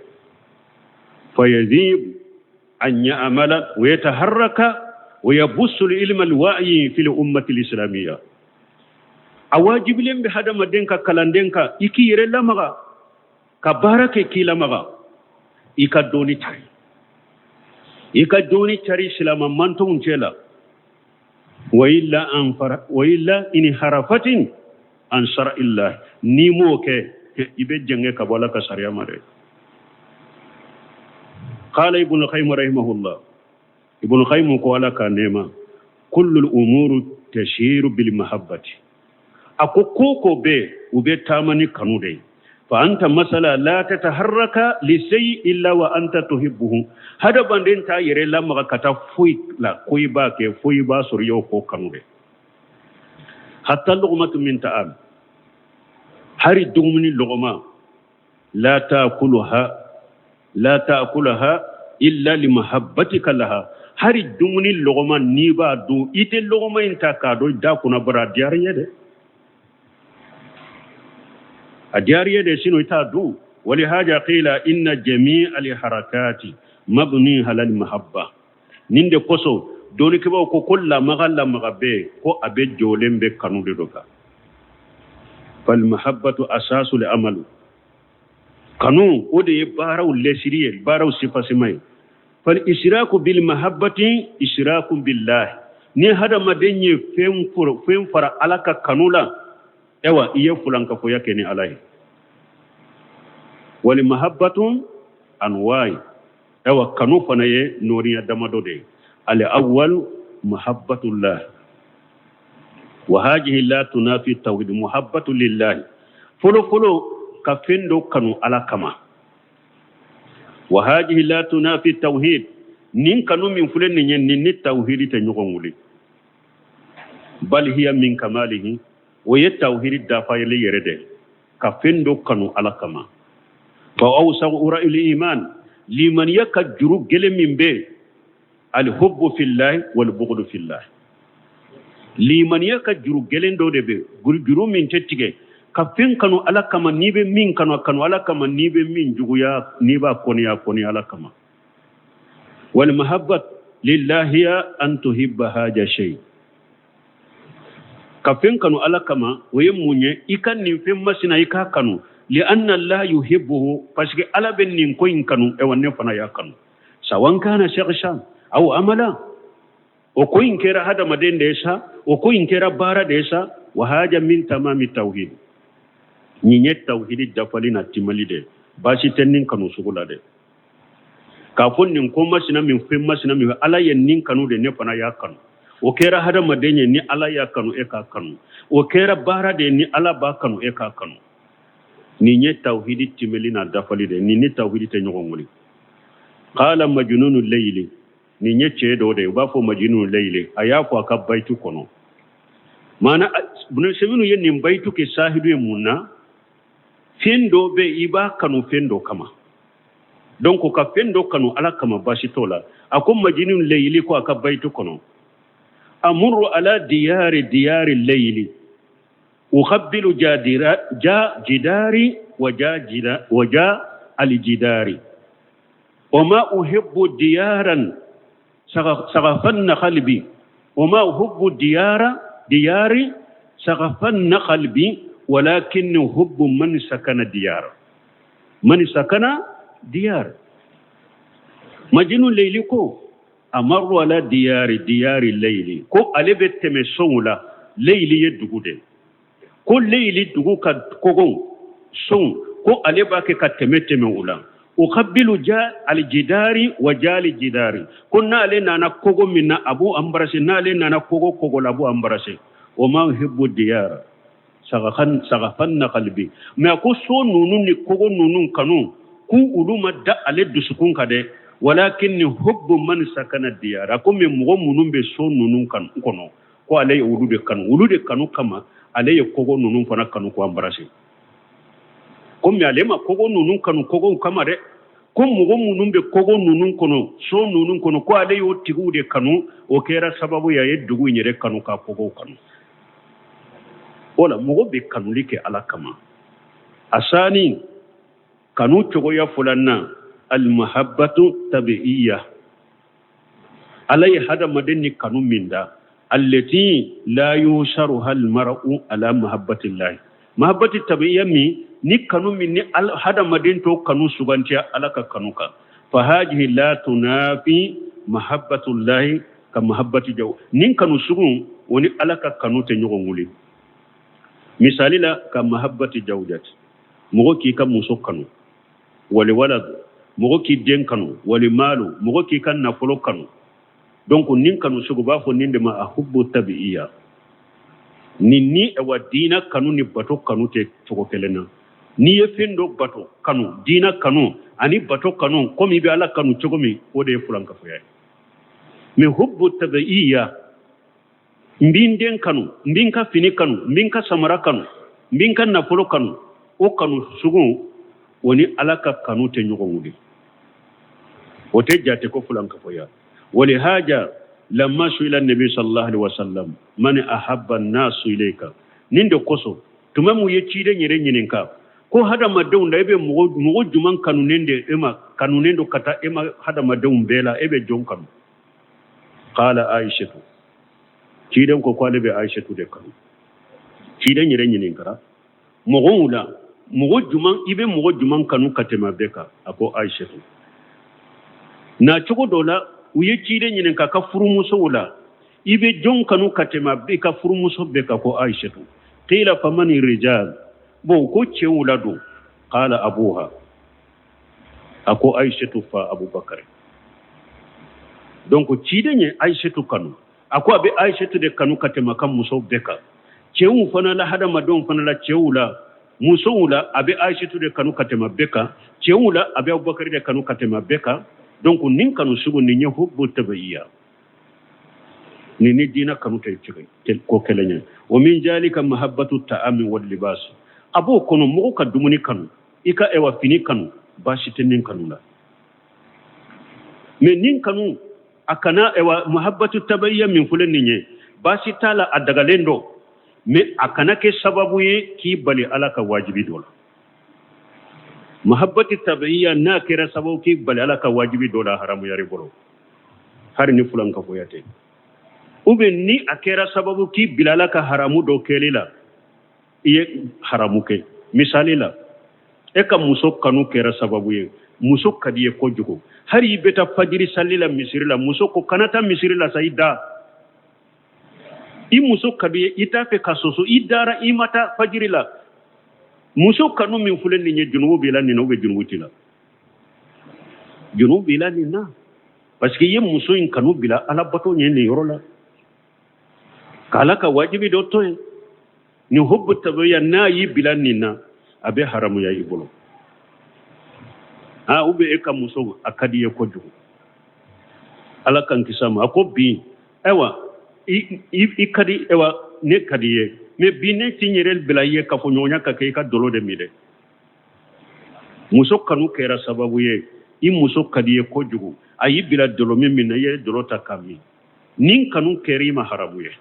B: Fayazib an ya'mala wa yataharraka wa yabussu al-ilma al-wa'yi fi al-ummati al-islamiyya. A wajibilen bɛ hadamaden ka kalanden kan, i k'i yɛrɛ lamaga ka baara kɛ k'i lamaga, i ka dɔnni cari, i ka dɔnni cari silama mantonw cɛ la. Wa illa an fara, wa illa in harafatin an shar'illah. N'i m'o kɛ, i bɛ jɛngɛ ka bɔ Ala ka sariya ma dɛ. Qala Ibn Qayyim rahimahullah. Ibn Qayyim ko Ala ka nɛɛma, kullu al-umuru tashiru bil mahabbati. A ko ko ko bɛɛ u bɛ taama ni kanu de ye. Fa anta masala la tataharraka li shay illa wa anta tuhibbuhu. Hadamaden t'a yɛrɛ lamaga ka taa foyi la, ko i b'a kɛ, foyi b'a sɔrɔ i y'o ko kanu de. Hatta luqmatu min ta'am. Hari dumuni lɔgɔma, la ta'kuluha, la ta'kuluha illa li mahabbatika laha. Hari dumuni lɔgɔma n'i b'a dun, i tɛ lɔgɔma in ta k'a don da kunna bara a diyara i ye dɛ. A diyara i ye dɛ, sinon i t'a dun. Walihaja qila inna jami'a al harakati mabni ala al mahabba. Nin de kosɔn dɔnnikɛbaaw ko ko lamaga lamaga bɛɛ ko a bɛ jɔlen bɛ kanu de dɔ kan. Fal mahabbatu asasul amalu. Kanu o de ye baaraw lɛsiri ye, baaraw sifasima ye. Fal israku bil mahabbati israku billahi. Ni hadamaden ye fɛn fara Ala ka kanu la, ayiwa i ye fulankafoya kɛ ni Ala ye. Wal mahabbatu anwa'i. Ayiwa kanu fana ye nɔɔniya damadɔ de ye. Al awwal mahabbatullah. Wa hajihi la tunafi tawhid muhabbatu lillahi. Fɔlɔ fɔlɔ ka fɛn dɔ kanu Ala kama. Wa hajihi la tunafi tawhid. Nin kanu min filɛ nin ye, nin ni tawhidi tɛ ɲɔgɔn wuli. Bal hiya min kamalihi. O ye tawhidi dafayali yɛrɛ de, ka fɛn dɔ kanu Ala kama. Fa awsaqu ura'il iman. Limaniya ka juru gɛlɛn min bɛ alhubbu fillahi wal bughdu fillahi. Limaniya ka juru gɛlɛn dɔ de bɛ, juru min tɛ tigɛ, ka fɛn kanu Ala kama, n'i bɛ min kanu, a kanu Ala kama, n'i bɛ min juguya, n'i b'a kɔniya, kɔniya Ala kama. Wal mahabbat lillahi an tuhibba haja shay. Ka fɛn kanu Ala kama, o ye mun ye? I ka nin fɛn masina i k'a kanu. Li anna Allah yuhibbuhu, parce que Ala bɛ nin ko in kanu, ɛwa ne fana y'a kanu. Sawan kana shakhsan aw amala. O ko in kɛra hadamaden de ye sa, o ko in kɛra baara de ye sa. Wa haja min tamami tawhid. Nin ye tawhidi dafali n'a timali de, baasi tɛ nin kanu sugu la dɛ. K'a fɔ nin ko masina min, fɛn masina min, Ala ye nin kanu de, ne fana y'a kanu. O kɛra hadamaden ye, ni Ala y'a kanu, e k'a kanu. O kɛra baara de ye, ni Ala b'a kanu, e k'a kanu. Nin ye tawhidi timeli n'a dafali de, nin ni tawhidi tɛ ɲɔgɔn wuli. Qala majnunu leyili, nin ye cɛ dɔ de ye, u b'a fɔ majnunu leyili, a y'a fɔ a ka bayitu kɔnɔ. Maana Ibn Usaymin ye nin bayitu kɛ sahidu ye mun na? Fɛn dɔ bɛ i b'a kanu fɛn dɔ kama. Donc ka fɛn dɔ kanu Ala kama, baasi t'o la. A ko majnunu leyili ko a ka bayitu kɔnɔ, amurru ala diyari diyari leyili uqabbilu jadira ja jidari wa ja jida wa ja aljidari wa ma uhibbu diyaran sagafanna qalbi wa ma uhibbu diyara diyari sagafanna qalbi walakin hubbu man sakana diyara man sakana diyar. Majnun leyili ko amaru ala diyari diyari leyili, ko ale bɛ tɛmɛ sow la. Leyili ye dugu de, ko leyili dugu ka kogow sow, ko ale b'a kɛ ka tɛmɛ tɛmɛ u la. Uqabbilu ja aljidari wa jali jidari, ko n'ale nana kogo min na, a b'o embrasser. N'ale nana kogo kogo la, a b'o embrasser. Wa ma uhibbu diyara sagafanna qalbi, mais a ko so ninnu ni kogo ninnu kanu, k'u olu ma da ale dusukun kan dɛ. Walakin hubbu man sakana diyara, ko mais mɔgɔ minnu bɛ so ninnu kanu kɔnɔ, ko ale ye olu de kanu. Olu de kanu kama, ale ye kogo ninnu fana kanu k'o embrasser. Komi ale ma kogo ninnu kanu kogow kama dɛ, ko mɔgɔ minnu bɛ kogo ninnu kɔnɔ, so ninnu kɔnɔ, ko ale y'o tigiw de kanu. O kɛra sababu ye a ye dugu in yɛrɛ kanu, ka kogow kanu. O la mɔgɔ bɛ kanuli kɛ Ala kama. Asani kanu cogoya filanan, almahabbatu tabiiya. Ala ye hadamaden ni kanu min da, allati la yusaruha almar'u ala mahabbatillahi. Mahabbati tabiiya min ni kanu min ni hadamaden t'o kanu sugantiya Ala ka kanu kan. Fa hajihi la tunafi mahabbatullahi ka mahabbati jaw. Nin kanu sugu, o ni Ala ka kanu tɛ ɲɔgɔn wuli. Misali la, ka mahabbati jawjati, mɔgɔ k'i ka muso kanu, wali walad, mɔgɔ k'i den kanu, wali malu, mɔgɔ k'i ka nafolo kanu. Donc nin kanu sugu, b'a fɔ nin de ma a hubbu tabiiya. Nin ni awa diina kanu ni bato kanu tɛ cogo kelen na. N'i ye fɛn dɔ bato kanu, diina kanu ani bato kanu, komi i bɛ Ala kanu cogo min, o de ye fulankafoya ye. Mais hubbu tabiiya, n b'i den kanu, n b'i ka fini kanu, n b'i ka samara kanu, n b'i ka nafolo kanu, o kanu sugu, o ni Ala ka kanu tɛ ɲɔgɔn wuli, o tɛ jate ko fulankafoya. Walihaja lamma suila nabi sallallahu alaihi wasallam man ahabba nasu ilayka, nin de kosɔn tuma mun ye ciden yɛrɛ ɲininka ko hadamadenw la, e bɛ mɔgɔ jumɛn kanunen de e ma, kanunen don ka taa e ma hadamadenw bɛɛ la, e bɛ jɔn kanu? Qala aishatu, ciden ko k'ale bɛ Aishatu de kanu. Ciden yɛrɛ ɲininkara mɔgɔw la, mɔgɔ jumɛn i bɛ mɔgɔ jumɛn kanu ka tɛmɛ bɛɛ kan? A ko Aishatu. Na cogo dɔ la, u ye ciden ɲininka ka furumusow la, i bɛ jɔn kanu ka tɛmɛ i ka furumuso bɛɛ kan? Ko Aishatu. Qila famani rijal, bon ko cɛw la don? Qala abuha, a ko Aishatu fa Abubakar. Donc ciden ye Aishatu kanu, a ko a bɛ Aishatu de kanu ka tɛmɛ a ka musow bɛɛ kan. Cɛw fana la, hadamadenw fana la, cɛw la, musow la, a bɛ Aishatu de kanu ka tɛmɛ bɛɛ kan. Cɛw la, a bɛ Abubakar de kanu ka tɛmɛ bɛɛ kan. Donc nin kanu sugu nin ye hubbu tabiiya, nin ni diina kanu tɛ ko kelen ye. Wa min jalika mahabbatu ta'ami wal libas, a b'o kɔnɔ mɔgɔ ka dumuni kanu, i ka ɛwa fini kanu, baasi tɛ nin kanu la. Mais nin kanu a kana ɛwa mahabbatu tabiiya min filɛ nin ye, baasi t'a la, a dagalen don, mais a kana kɛ sababu ye k'i bali Ala ka wajibi dɔ la. Mahabbati tabiiya n'a kɛra sababu k'i bali Ala ka wajibi dɔ la, haramuyari bolo, hari ni fulankafoya tɛ. Ou bien ni a kɛra sababu k'i bila Ala ka haramu dɔ kɛli la, i ye haramu kɛ. Misali la, e ka muso kanu kɛra sababu ye, muso ka di i ye kojugu, hali i bɛ taa fajiri sali la misiri la, muso ko kana taa misiri la sa, i da. I muso ka di i ye, i t'a fɛ ka soso, i dara, i ma taa fajiri la. Muso kanu min filɛ nin ye, junubu b'i la nin na ou bien junubu t'i la? Junubu b'i la nin na, parce que i ye muso in kanu bila Ala bato ɲɛ nin yɔrɔ la, k'Ala ka wajibi dɔ to yen. Nin hubbu tabiya, n'a y'i bila nin na, a bɛ haramuya i bolo. A ou bien e ka muso a ka di i ye kojugu, Ala k'an kisi a ma, a ko bi, ayiwa, i ka di, ayiwa, ne ka di i ye, mais bi ne ti n yɛrɛ bila i ye kafoɲɔgɔnya ka kɛ i ka dɔlɔ de min dɛ. Muso kanu kɛra sababu ye, i muso ka di i ye kojugu, a y'i bila dɔlɔ min na, i ye dɔlɔ ta k'a min. Nin kanu kɛra i ma haramu ye.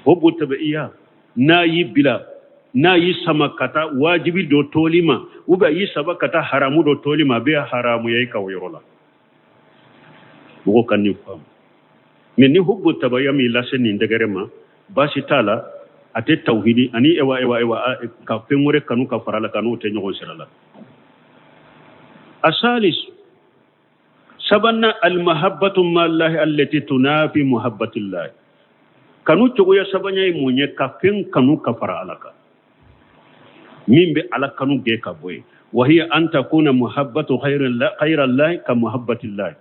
B: Hubbu tabi'iya, n'a y'i bila, n'a y'i sama ka taa wajibi dɔ toli ma, ou bien a y'i sama ka taa haramu dɔ toli ma, a bɛ haramuya i kan o yɔrɔ la. Mɔgɔ ka nin faamu. Mais ni hubbu tabi'iya m'i lase nin degré ma, baasi t'a la. A tɛ tawhidi ani ewa ewa ewa ka fɛn wɛrɛ kanu ka fara la kan, n'o tɛ ɲɔgɔn sira la. Asalis, sabanan, almahabbatu ma'allahi allati tunafi muhabbatillahi. Kanu cogoya sabanan ye mun ye? Ka fɛn kanu ka fara Ala kan, min bɛ Ala kanu gɛn ka bɔ yen. Wa hiya an takuna muhabbatu ghayrillahi ka muhabbatillahi,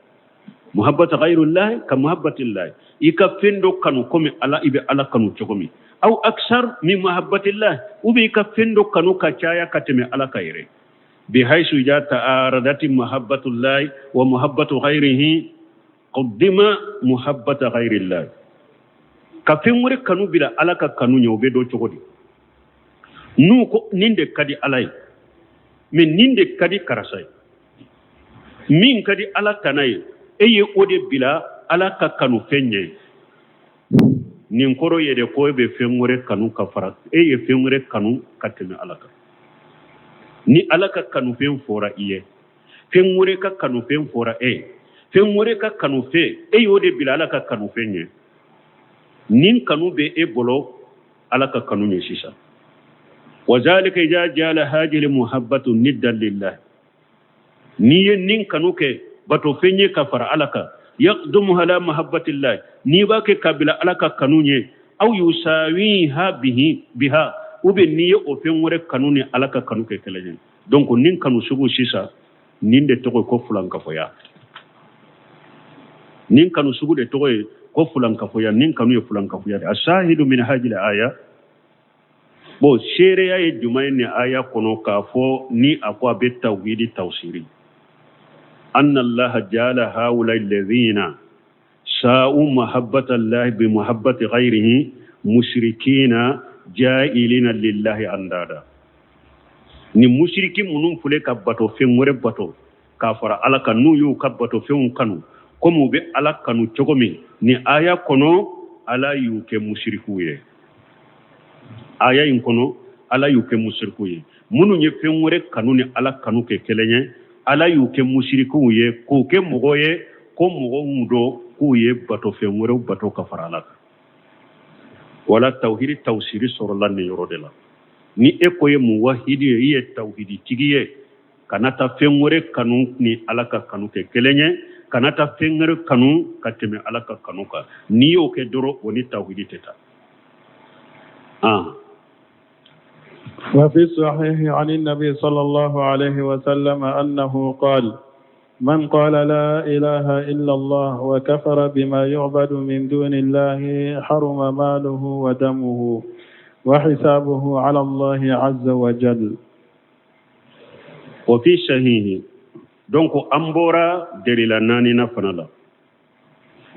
B: muhabbatu ghayrillahi ka muhabbatillahi. I ka fɛn dɔ kanu komi Ala, i bɛ Ala kanu cogo min, aw aksar min muhabbatillahi, ou bien i ka fɛn dɔ kanu ka caya ka tɛmɛ Ala ka yɛrɛ. Bihaysu ida ta'aradati muhabbatullahi wa muhabbatu ghayrihi, qaddima muhabbata ghayrillahi. Ka fɛn wɛrɛ kanu bila Ala ka kanu ɲɛ, o bɛ dɔn cogo di? N'u ko nin de ka di Ala ye, mais nin de ka di karisa ye, min ka di Ala tana ye, e ye o de bila Ala ka kanu fɛn ɲɛ. Nin kɔrɔ ye de ko e bɛ fɛn wɛrɛ kanu ka fara, e ye fɛn wɛrɛ kanu ka tɛmɛ Ala kan. Ni Ala ka kanufɛn fɔra i ye, fɛn wɛrɛ ka kanufɛn fɔra e ye, fɛn wɛrɛ ka kanufɛn, e y'o de bila Ala ka kanufɛn ɲɛ. Nin kanu bɛ e bolo Ala ka kanu ɲɛ sisan. Wa zalika idha jala hadhihi muhabbatu niddan lillah. N'i ye nin kanu kɛ bato fɛn ye ka fara Ala kan, yaqdumu ala mahabbatillah, n'i b'a kɛ ka bila Ala ka kanu ɲɛ, aw yusawiha bihi biha, ou bien n'i ye o fɛn wɛrɛ kanu ni Ala ka kanu kɛ kelen ye. Donc nin kanu sugu sisan, nin de tɔgɔ ye ko fulankafoya. Nin kanu sugu de tɔgɔ ye ko fulankafoya. Nin kanu ye fulankafoya de. Asahidu min hajil aya. Bon, seereya ye jumɛn ye nin aya kɔnɔ k'a fɔ ni a ko a bɛ tawhidi tawsiri? Anna allaha jala haula alladhina sa'u mahabbata allahi bi mahabbati ghayrihi mushrikina ja'ilina lillahi andada. Ni mushriki minnu filɛ ka bato fɛn wɛrɛ bato k'a fara Ala kan, n'u y'u ka bato fɛnw kanu komi u bɛ Ala kanu cogo min, ni aya kɔnɔ Ala y'u kɛ musirikiw ye. Aya in kɔnɔ, Ala y'u kɛ musirikiw ye. Minnu ye fɛn wɛrɛ kanu ni Ala kanu kɛ kelen ye, Ala y'u kɛ musirikiw ye, k'u kɛ mɔgɔ ye ko mɔgɔ minnu don k'u ye bato fɛn wɛrɛw bato ka fara Ala kan. Wala tawhidi tawsiri sɔrɔla nin yɔrɔ de la. Ni e ko ye muwahidi ye, i ye tawhidi tigi ye, kana taa fɛn wɛrɛ kanu ni Ala ka kanu kɛ kelen ye, kana taa fɛn wɛrɛ kanu ka tɛmɛ Ala ka kanu kan. N'i y'o kɛ dɔrɔn, o ni tawhidi tɛ taa.
A: وفي الصحيح عن النبي صلى الله عليه وسلم أنه قال: من قال لا إله إلا الله وكفر بما يعبد من دون الله، حرم ماله ودمه، وحسابه على الله عز وجل.
B: وفي صحيح. Donc an bɔra delila naani na fana la.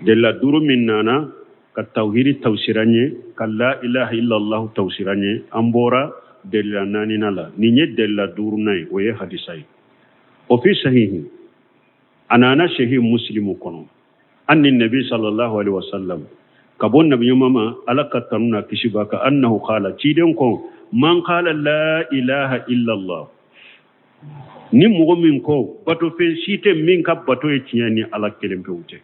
B: Delila duuru min nana ka tawhidi tawsiran ye, ka la ilaha illallah tawsiran ye, an bɔra delila naani na la. Nin ye delila duurunan ye, o ye hadisa ye. O fi sahihi, a nana sahih Muslimu kɔnɔ, anni nabi sallallahu alaihi wasallam, ka bɔ nabi ɲuman ma, Ala ka tanu na kisi b'a kan, annahu qala, ciden ko, man qala la ilaha illallah, ni mɔgɔ min ko batofɛn si tɛ min ka bato ye tiɲɛ ni Ala kelen pewu tɛ.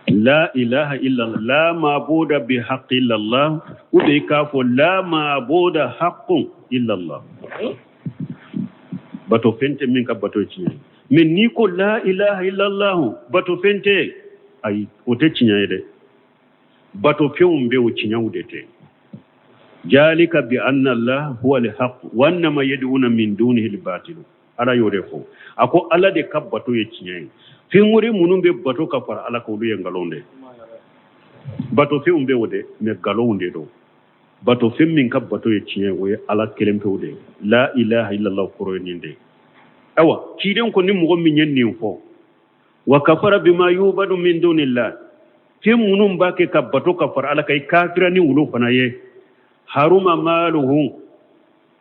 B: La ilaha illallah, la mabuda bi haqqi illallah, ou bien k'a fɔ la mabuda haqqun illallah, bato fɛn tɛ min ka bato ye tiɲɛ ye. Mais n'i ko la ilaha illallah, bato fɛn tɛ, ayi, o tɛ tiɲɛ ye dɛ. Bato fɛnw bɛ, o tiɲɛw de tɛ. Jalika bi anna Allah huwa al-haq wa anna ma yad'una min dunihi al-batil. Ala y'o de fɔ. A ko Ala de ka bato ye tiɲɛ ye. Fɛn wɛrɛ minnu bɛ bato ka fara Ala kan, olu ye nkalon de ye. Batofɛnw bɛ o de, mais nkalonw de don. Batofɛn min ka bato ye tiɲɛ ye, o ye Ala kelen pewu de ye. La ilaha illallah kɔrɔ ye nin de ye. Ayiwa, ciden ko ni mɔgɔ min ye nin fɔ, wa kafara bima yubadu min dunillah, fɛn minnu b'a kɛ ka bato ka fara Ala kan, i kafira ni olu fana ye. Haruma maaluhu,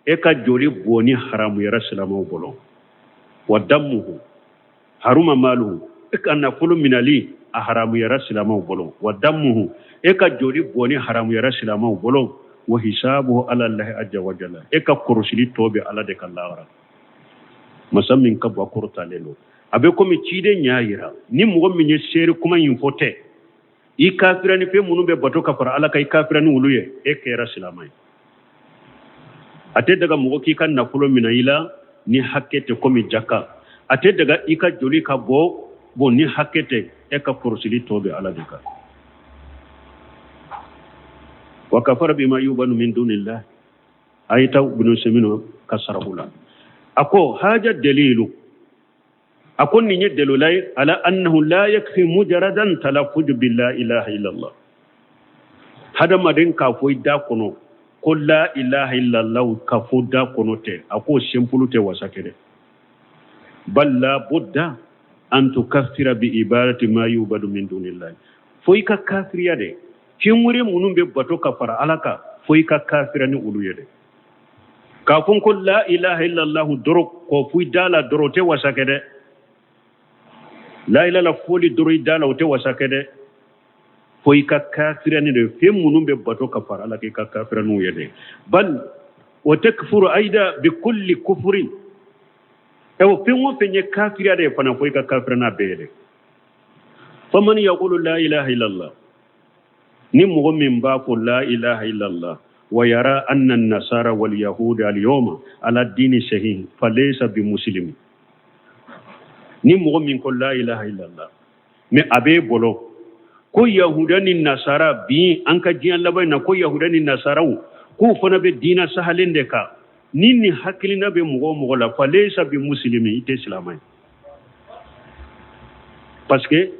B: e ka joli bɔnni haramuyara silamɛw bolo. Wa damuhu, haruma maaluhu, e ka nafolo minali a haramuyara silamɛw bolo. Wa damuhu, e ka joli bɔnni haramuyara silamɛw bolo. Wa hisabuhu ala Allahi azza wa jalla, e ka kɔrɔsili tɔ bɛ Ala de ka lahara. Masa min ka bɔ kɔrɔtalen don. A bɛ komi ciden y'a yira ni mɔgɔ min ye seere kuma in fɔ tɛ, i kafira ni fɛn minnu bɛ bato ka fara Ala kan, i kafira ni olu ye, e kɛra silamɛ ye. A tɛ daga mɔgɔ k'i ka nafolo minɛ i la ni hakɛ tɛ komi jaka. A tɛ daga i ka joli ka bɔ bon ni hakɛ tɛ, e ka kɔrɔsili tɔ bɛ Ala de kan. Wa kafara bima yubanu min dunillah. A ye taa Ibn Usaymin ka sarahu la. A ko haja dalilu, a ko nin ye dalila ye ala annahu la yakfi mujaradan talaffuz bi la ilaha illallah. Hadamaden k'a fɔ i da kɔnɔ ko la ilaha illallah k'a fɔ da kɔnɔ tɛ, a k'o simple tɛ wasa kɛ dɛ. Bal la budda an tukaffira bi ibadati ma yubadu min dunillah. Fo i ka kafiriya de, fɛn wɛrɛ minnu bɛ bato ka fara Ala kan, fo i ka kafira ni olu ye dɛ. K'a fɔ ko la ilaha illallah dɔrɔn k'o fɔ i da la dɔrɔn o tɛ wasa kɛ dɛ. La ilaha fɔli dɔrɔn i da la o tɛ wasa kɛ dɛ. Fo i ka kafira ni de fɛn minnu bɛ bato ka fara Ala kan, i ka kafira n'u ye dɛ. Bal wa takfuru aida bi kulli kufrin. Ɛwɔ, fɛn o fɛn ye kafiriya de ye fana, fo i ka kafira n'a bɛɛ ye dɛ. Faman yaqulu la ilaha illallah, ni mɔgɔ min b'a fɔ la ilaha illallah, wa yara anna an-nasara wal yahuda al-yawma ala dini sahih falaysa bi muslim. Ni mɔgɔ min ko la ilaha illallah, mais a b'e bolo ko yahuda ni nasara bi an ka diɲɛ laban in na, ko yahuda ni nasaraw k'u fana bɛ diina sahalen de kan, ni nin hakilina bɛ mɔgɔ o mɔgɔ la, falaysa bi muslimi, i tɛ silamɛ ye. Parce que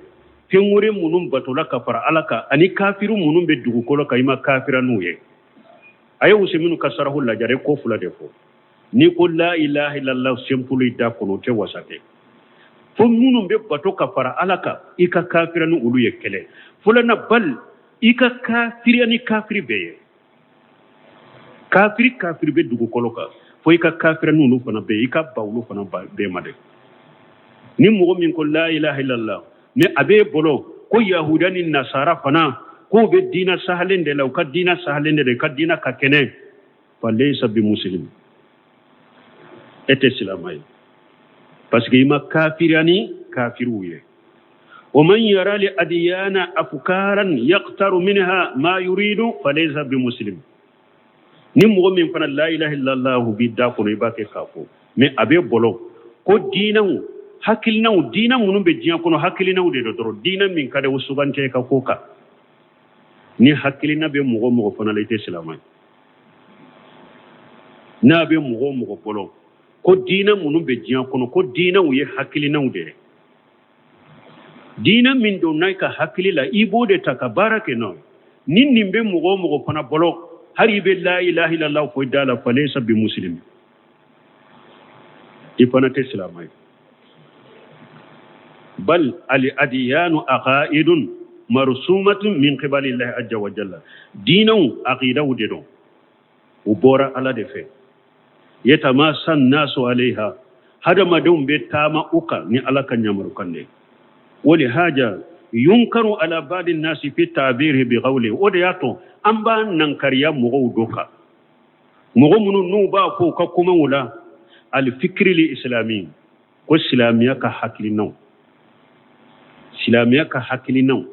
B: fɛn wɛrɛ minnu batola ka fara Ala kan ani kafiru minnu bɛ dugukolo kan, i ma kafira n'u ye. A ye Usaymin ka sarahu lajɛ, a ye ko fila de fɔ. N'i ko la ilaha illallah simple i da kɔnɔ, o tɛ wasa kɛ. Fo minnu bɛ bato ka fara Ala kan, i ka kafira ni olu ye kɛlɛ. Fɔlɔna bal i ka kafiriya ni kafiri bɛɛ ye. Kafiri kafiri bɛ dugukolo kan, fo i ka kafira ni olu fana bɛɛ ye, i ka ba olu fana bɛɛ ma dɛ. Ni mɔgɔ min ko la ilaha illallah, mais a b'e bolo ko yahuda ni nasara fana k'u bɛ diina sahalen de la, u ka diina sahalen de la, u ka diina ka kɛnɛ, falaysa bi muslim, e tɛ silamɛ ye. Parce que i ma kafiriya ni kafiriw ye. Wa man yara li adiyana afkaran yaqtaru minha ma yuridu falaysa bi muslim. Ni mɔgɔ min fana la ilaha illallah b'i da kɔnɔ, i b'a kɛ k'a fɔ, mais a b'e bolo ko diinɛw hakilinaw, diinɛ minnu bɛ diɲɛ kɔnɔ hakilinaw de don dɔrɔn, diinɛ min ka di o sugantɛ ka ko kan. Ni hakilina bɛ mɔgɔ o mɔgɔ fana la, i tɛ silamɛ ye. N'a bɛ mɔgɔ o mɔgɔ bolo ko diinɛ minnu bɛ diɲɛ kɔnɔ ko diinɛw ye hakilinaw de ye, diinɛ min don n'a ka hakili la, i b'o de ta ka baara kɛ n'o ye. Ni nin bɛ mɔgɔ o mɔgɔ fana bolo, hali i bɛ la ilaha illallah fɔ i da la, falaysa bi muslim, i fana tɛ silamɛ ye. Bal al adiyanu aqaidun marsumatun min qibali llahi azza wa jalla. Diinɛw aqidaw de don, u bɔra Ala de fɛ. Yatamasa nasu alayha, hadamadenw bɛ taama u kan ni Ala ka ɲamarukan de ye. Wali haja yunkaru ala ba'di nasi fi ta'birihi bi qawli. O de y'a to an b'a nankariya mɔgɔw dɔ kan, mɔgɔ minnu n'u b'a fɔ u ka kumaw la al fikri li islami, ko silamɛya ka hakilinaw, silamɛya ka hakilinaw.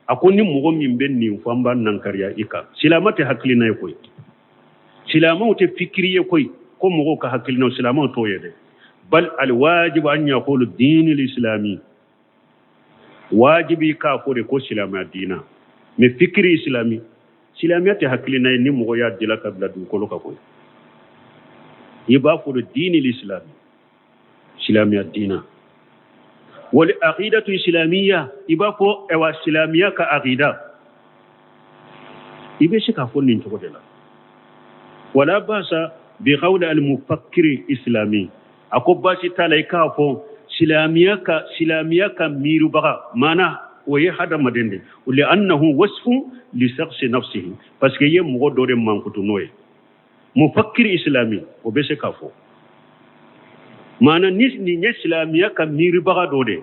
B: A ko ni mɔgɔ min bɛ nin fɔ, an b'a nankariya i kan. Silamɛ tɛ hakilina ye koyi, silamɛw tɛ fikiri ye koyi, ko mɔgɔw ka hakilinaw, silamɛw t'o ye dɛ. Bal al wajibu an yaqulu dini islami, wajibi k'a fɔ de ko silamɛya diina, mais fikiri islami Silamɛya tɛ hakilina ye ni mɔgɔ y'a dila ka bila dugukolo kan koyi. I b'a fɔ de diini lisilami, silamɛya diina. Wal aqidatu islamiyya, i b'a fɔ ɛwa silamɛya ka aqida. I bɛ se k'a fɔ nin cogo de la. Wala basa bi qawli al mufakkiri islami, a ko baasi t'a la i k'a fɔ silamɛya ka miiribaga, maana o ye hadamaden de, li annahu wasfu li shakhsi nafsihi, parce que i ye mɔgɔ dɔ de mankutu n'o ye. Mufakkiri islami, o bɛ se k'a fɔ, maana ni nin ye silamɛya ka miiribaga dɔ de,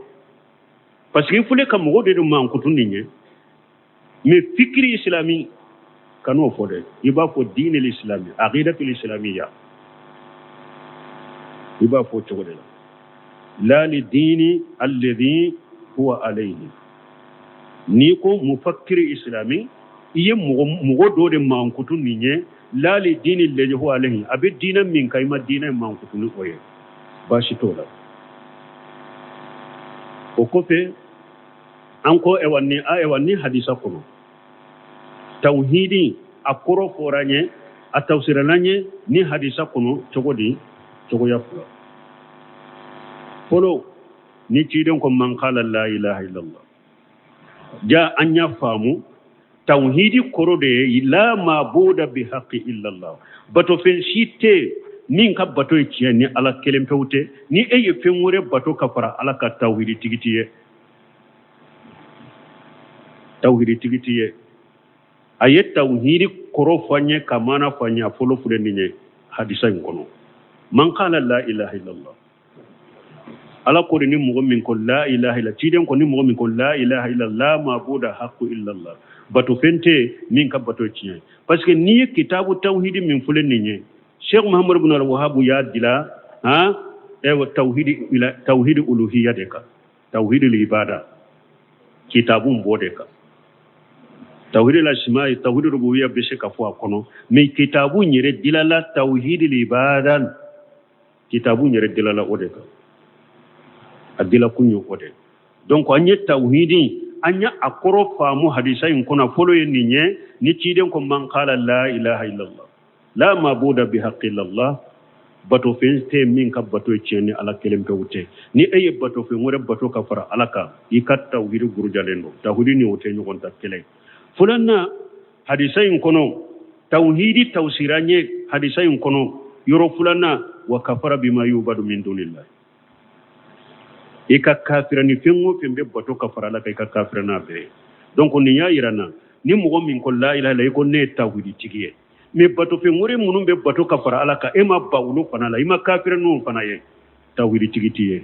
B: parce que i filɛ ka mɔgɔ de mankutu nin ye. Mais fikiri islami, kan'o fɔ dɛ, i b'a fɔ diinɛ islami, aqidatul islamiyya, i b'a fɔ cogo de la. La li dini alladhi huwa alayhi. N'i ko mufakkiri islami, i ye mɔgɔ dɔ de mankutu nin ye. La li dini alladhi huwa alayhi, a bɛ diinɛ min kan, i ma diinɛ mankutu ni o ye, baasi t'o la. O kɔfɛ, an ko ɛwa ni ɛwa ni hadisa kɔnɔ, tawhidi a kɔrɔ fɔra n ye, a tafsirala n ye ni hadisa kɔnɔ cogo di? Cogoya fila. Fɔlɔ, ni ciden ko man qala la ilaha illallah, ja an y'a faamu tawhidi kɔrɔ de ye la mabuda bi haqqi illallah, batofɛn si tɛ min ka bato ye tiɲɛ ni Ala kelen pewu tɛ. Ni e ye fɛn wɛrɛ bato ka fara Ala ka, tawhidi tigi ti ye, tawhidi tigi ti ye. A ye tawhidi kɔrɔ fɔ an ye, ka maana fɔ an ye. A fɔlɔ filɛ nin ye hadisa in kɔnɔ: man qala la ilaha illallah. Ala ko de, ni mɔgɔ min ko la ilaha illa, ciden ko ni mɔgɔ min ko la ilaha illa, la mabuda haqqu illallah, bato fɛn tɛ min ka bato tiɲɛ. Parce que n'i ye kitabu tawhidi min filɛ nin ye, Cheikh Muhammad ibn al-Wahhab y'a dila han ewa tawhidi ila tawhidi uluhiyya de kan, tawhidi ibada, kitabu b'o de kan. Tawhidi la sima, tawhidi rububiyya bɛ se ka fɔ a kɔnɔ, mais kitabu yɛrɛ dilala tawhidi ibada, kitabu yɛrɛ dilala o de kan, a dila kun ye o de. Donc an ye tawhidi, an ye a kɔrɔ faamu hadisa in kɔnɔ. Fɔlɔ ye nin ye, ni ciden ko man qala la ilaha illallah, la mabuda bi haqqi illallah, bato fɛn tɛ min ka bato ye tiɲɛ ni Ala kelen pewu tɛ. Ni e ye bato fɛn wɛrɛ bato ka fara Ala kan, i ka tawhidi gurujalen don. Tawhidi ni o tɛ ɲɔgɔn ta kelen. Filanan, hadisa in kɔnɔ, tawhidi tawsira ye hadisa in kɔnɔ yɔrɔ filanan: wa kafara bima yubadu min dunillah, i ka kafira ni fɛn o fɛn bɛ bato ka fara Ala kan, i ka kafira n'a bɛɛ ye. Donc nin y'a yira na, ni mɔgɔ min ko la ilaha illa, i ko ne ye tawhidi tigi ye, mais bato fɛn wɛrɛ minnu bɛ bato ka fara Ala kan, e ma ba olu fana la, i ma kafira n'o fana ye, tawhidi tigi t'i ye.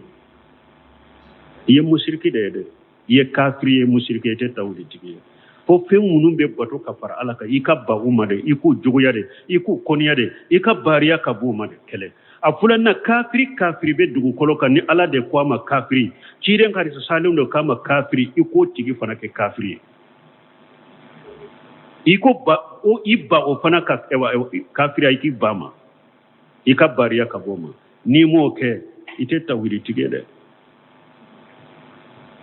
B: I ye musiriki de ye dɛ, i ye kafiri ye, musiriki ye, i tɛ tawhidi tigi ye. Fo fɛn minnu bɛ bato ka fara Ala kan, i ka ba u ma de, i k'u juguya de, i k'u kɔniya de, i ka baariya ka b'u ma de. Kɛlɛ a filanan, kafiri kafiri bɛ dugukolo kan, ni Ala de ko a ma kafiri, ciden ka salen dɔ k'a ma kafiri, i k'o tigi fana kɛ kafiri ye. I ko ba o, i ba o fana ka kafiriya, i k'i ba ma, i ka baariya ka bɔ o ma. N'i m'o kɛ, i tɛ tawhidi tigi ye dɛ.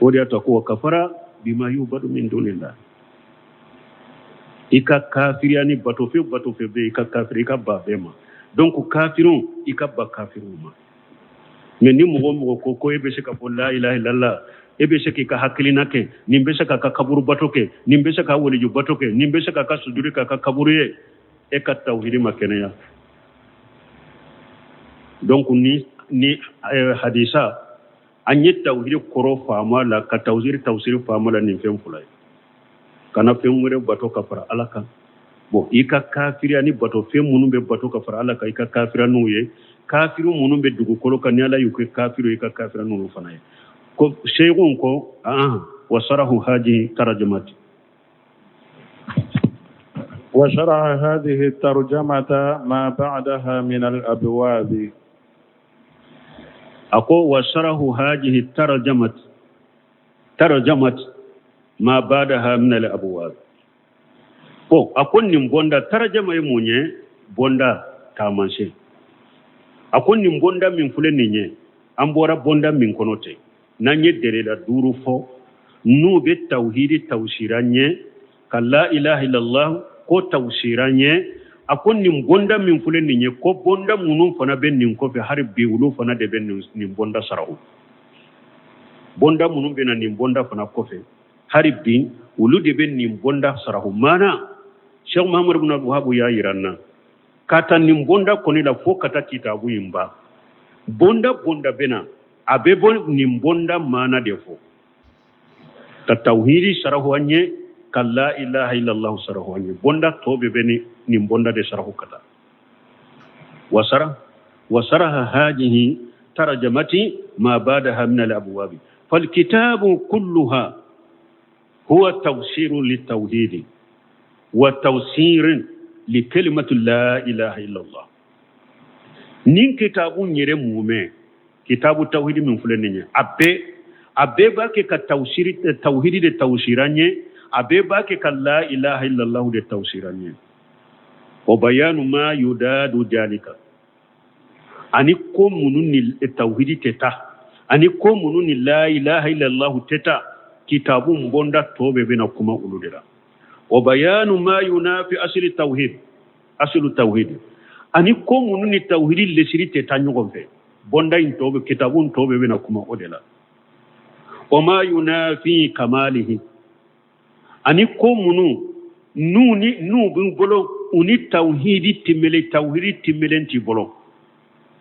B: O de y'a to ko wa kafara bima yubadu min dunillah, i ka kafiriya ni batofɛn batofɛn bɛ, i ka kafiri, i ka ba bɛɛ ma. Donc kafiriw, i ka ba kafiriw ma. Mais ni mɔgɔ mɔgɔ ko e bɛ se ka fɔ la ilaha illallah, e bɛ se k'i ka hakilina kɛ, nin bɛ se k'a ka kaburu bato kɛ, nin bɛ se ka waliju bato kɛ, nin bɛ se k'a ka sujudi k'a ka kaburu ye, e ka tawhidi ma kɛnɛya. Donc ni hadisa, an ye tawhidi kɔrɔ faamu la, ka tawsiri faamu la nin fɛn fila ye: kana fɛn wɛrɛ bato ka fara Ala kan. Bon, i ka kafiriya ni bato fɛn minnu bɛ bato ka fara Ala kan, i ka kafiriya n'u ye. Kafiri minnu bɛ dugukolo kan, ni Ala y'u kɛ kafiri, i ka kafiriya n'olu fana ye. Ko seyigun ko an wa sarahu haji tarjamati.
A: وشرح هذه الترجمة ما بعدها من الأبواب.
B: أكو وشرح هذه الترجمة ما بعدها من الأبواب. Ko a ko nin bonda, tarjama ye mun ye? Bonda taamasiyɛn. A ko nin bonda min filɛ nin ye, an bɔra bonda min kɔnɔ ten, n'an ye dɛrɛla duuru fɔ, n'u bɛ tawhidi tawsira ɲɛ ka la ilaha illallah. ko tawsira an ye. A ko nin bonda min filɛ nin ye, ko bonda minnu fana bɛ nin kɔfɛ hali bi, olu fana de bɛ nin bonda sarahu. Bonda minnu bɛ na nin bonda fana kɔfɛ hali bi, olu de bɛ nin bonda sarahu. Maana Cheikh Muhammad ibn Abdul Wahhab y'a yira n na ka taa nin bonda kɔni la fo ka taa kitabu in ban, bonda bonda bɛ na, a bɛ bɔ nin bonda maana de fɔ ka tawhidi sarahu an ye, ka la ilaha illallah sarahu an ye. Bonda tɔ bɛɛ bɛ ni nin bonda de sarahu ka taa. Wasara wasaraha hadihi tarjamati ma badaha min al-abwabi falkitabu kulluha huwa tafsiru litawhidi wa tafsir li kalimati la ilaha illallah. Nin kitabu yɛrɛ mumɛ, kitabu tawhidi min filɛ nin ye, a bɛɛ b'a kɛ ka tawsiri tawhidi de tawsira an ye, a bɛɛ b'a kɛ ka la ilaha illallah de tawsira an ye. Wa bayanu ma yudadu dalika, ani ko minnu ni tawhidi tɛ taa, ani ko minnu ni la ilaha illallah tɛ taa, kitabu bonda tɔ bɛɛ bɛna kuma olu de la. Wa bayanu ma yunafi asli tawhid, aslu tawhid, ani ko minnu ni tawhidi lesiri tɛ taa ɲɔgɔn fɛ, bonda in tɔ bɛ, kitabu tɔ bɛɛ bɛna kuma o de la. Wa ma yunafi kamalihi, ani ko minnu n'u ni n'u b'u bolo, u ni tawhidi timmelen, tawhidi timmelen t'i bolo,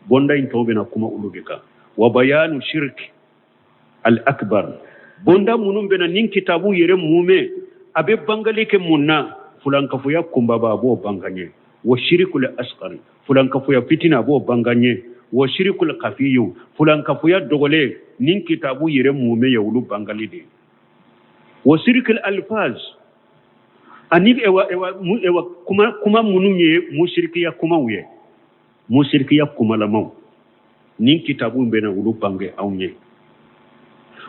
B: bonda in tɔ bɛna kuma olu de kan. Wa bayanu shirk al akbar, bonda minnu bɛna nin kitabu yɛrɛ mumɛ, a bɛ bangali kɛ mun na? Fulankafoya kunbaba, a b'o banga ɲɛ. Wa shirikul asghar, fulankafoya fitina, a b'o banga ɲɛ. Wa shirikul kafiyu, fulankafoya dɔgɔlen, nin kitabu yɛrɛ mumɛ ye olu bangali de. Wa shirikul alfaz, ani ewa ewa ewa kuma kuma minnu ye musirikiya kumaw ye, musirikiya kumalamaw, nin kitabu bɛna olu bange anw ye.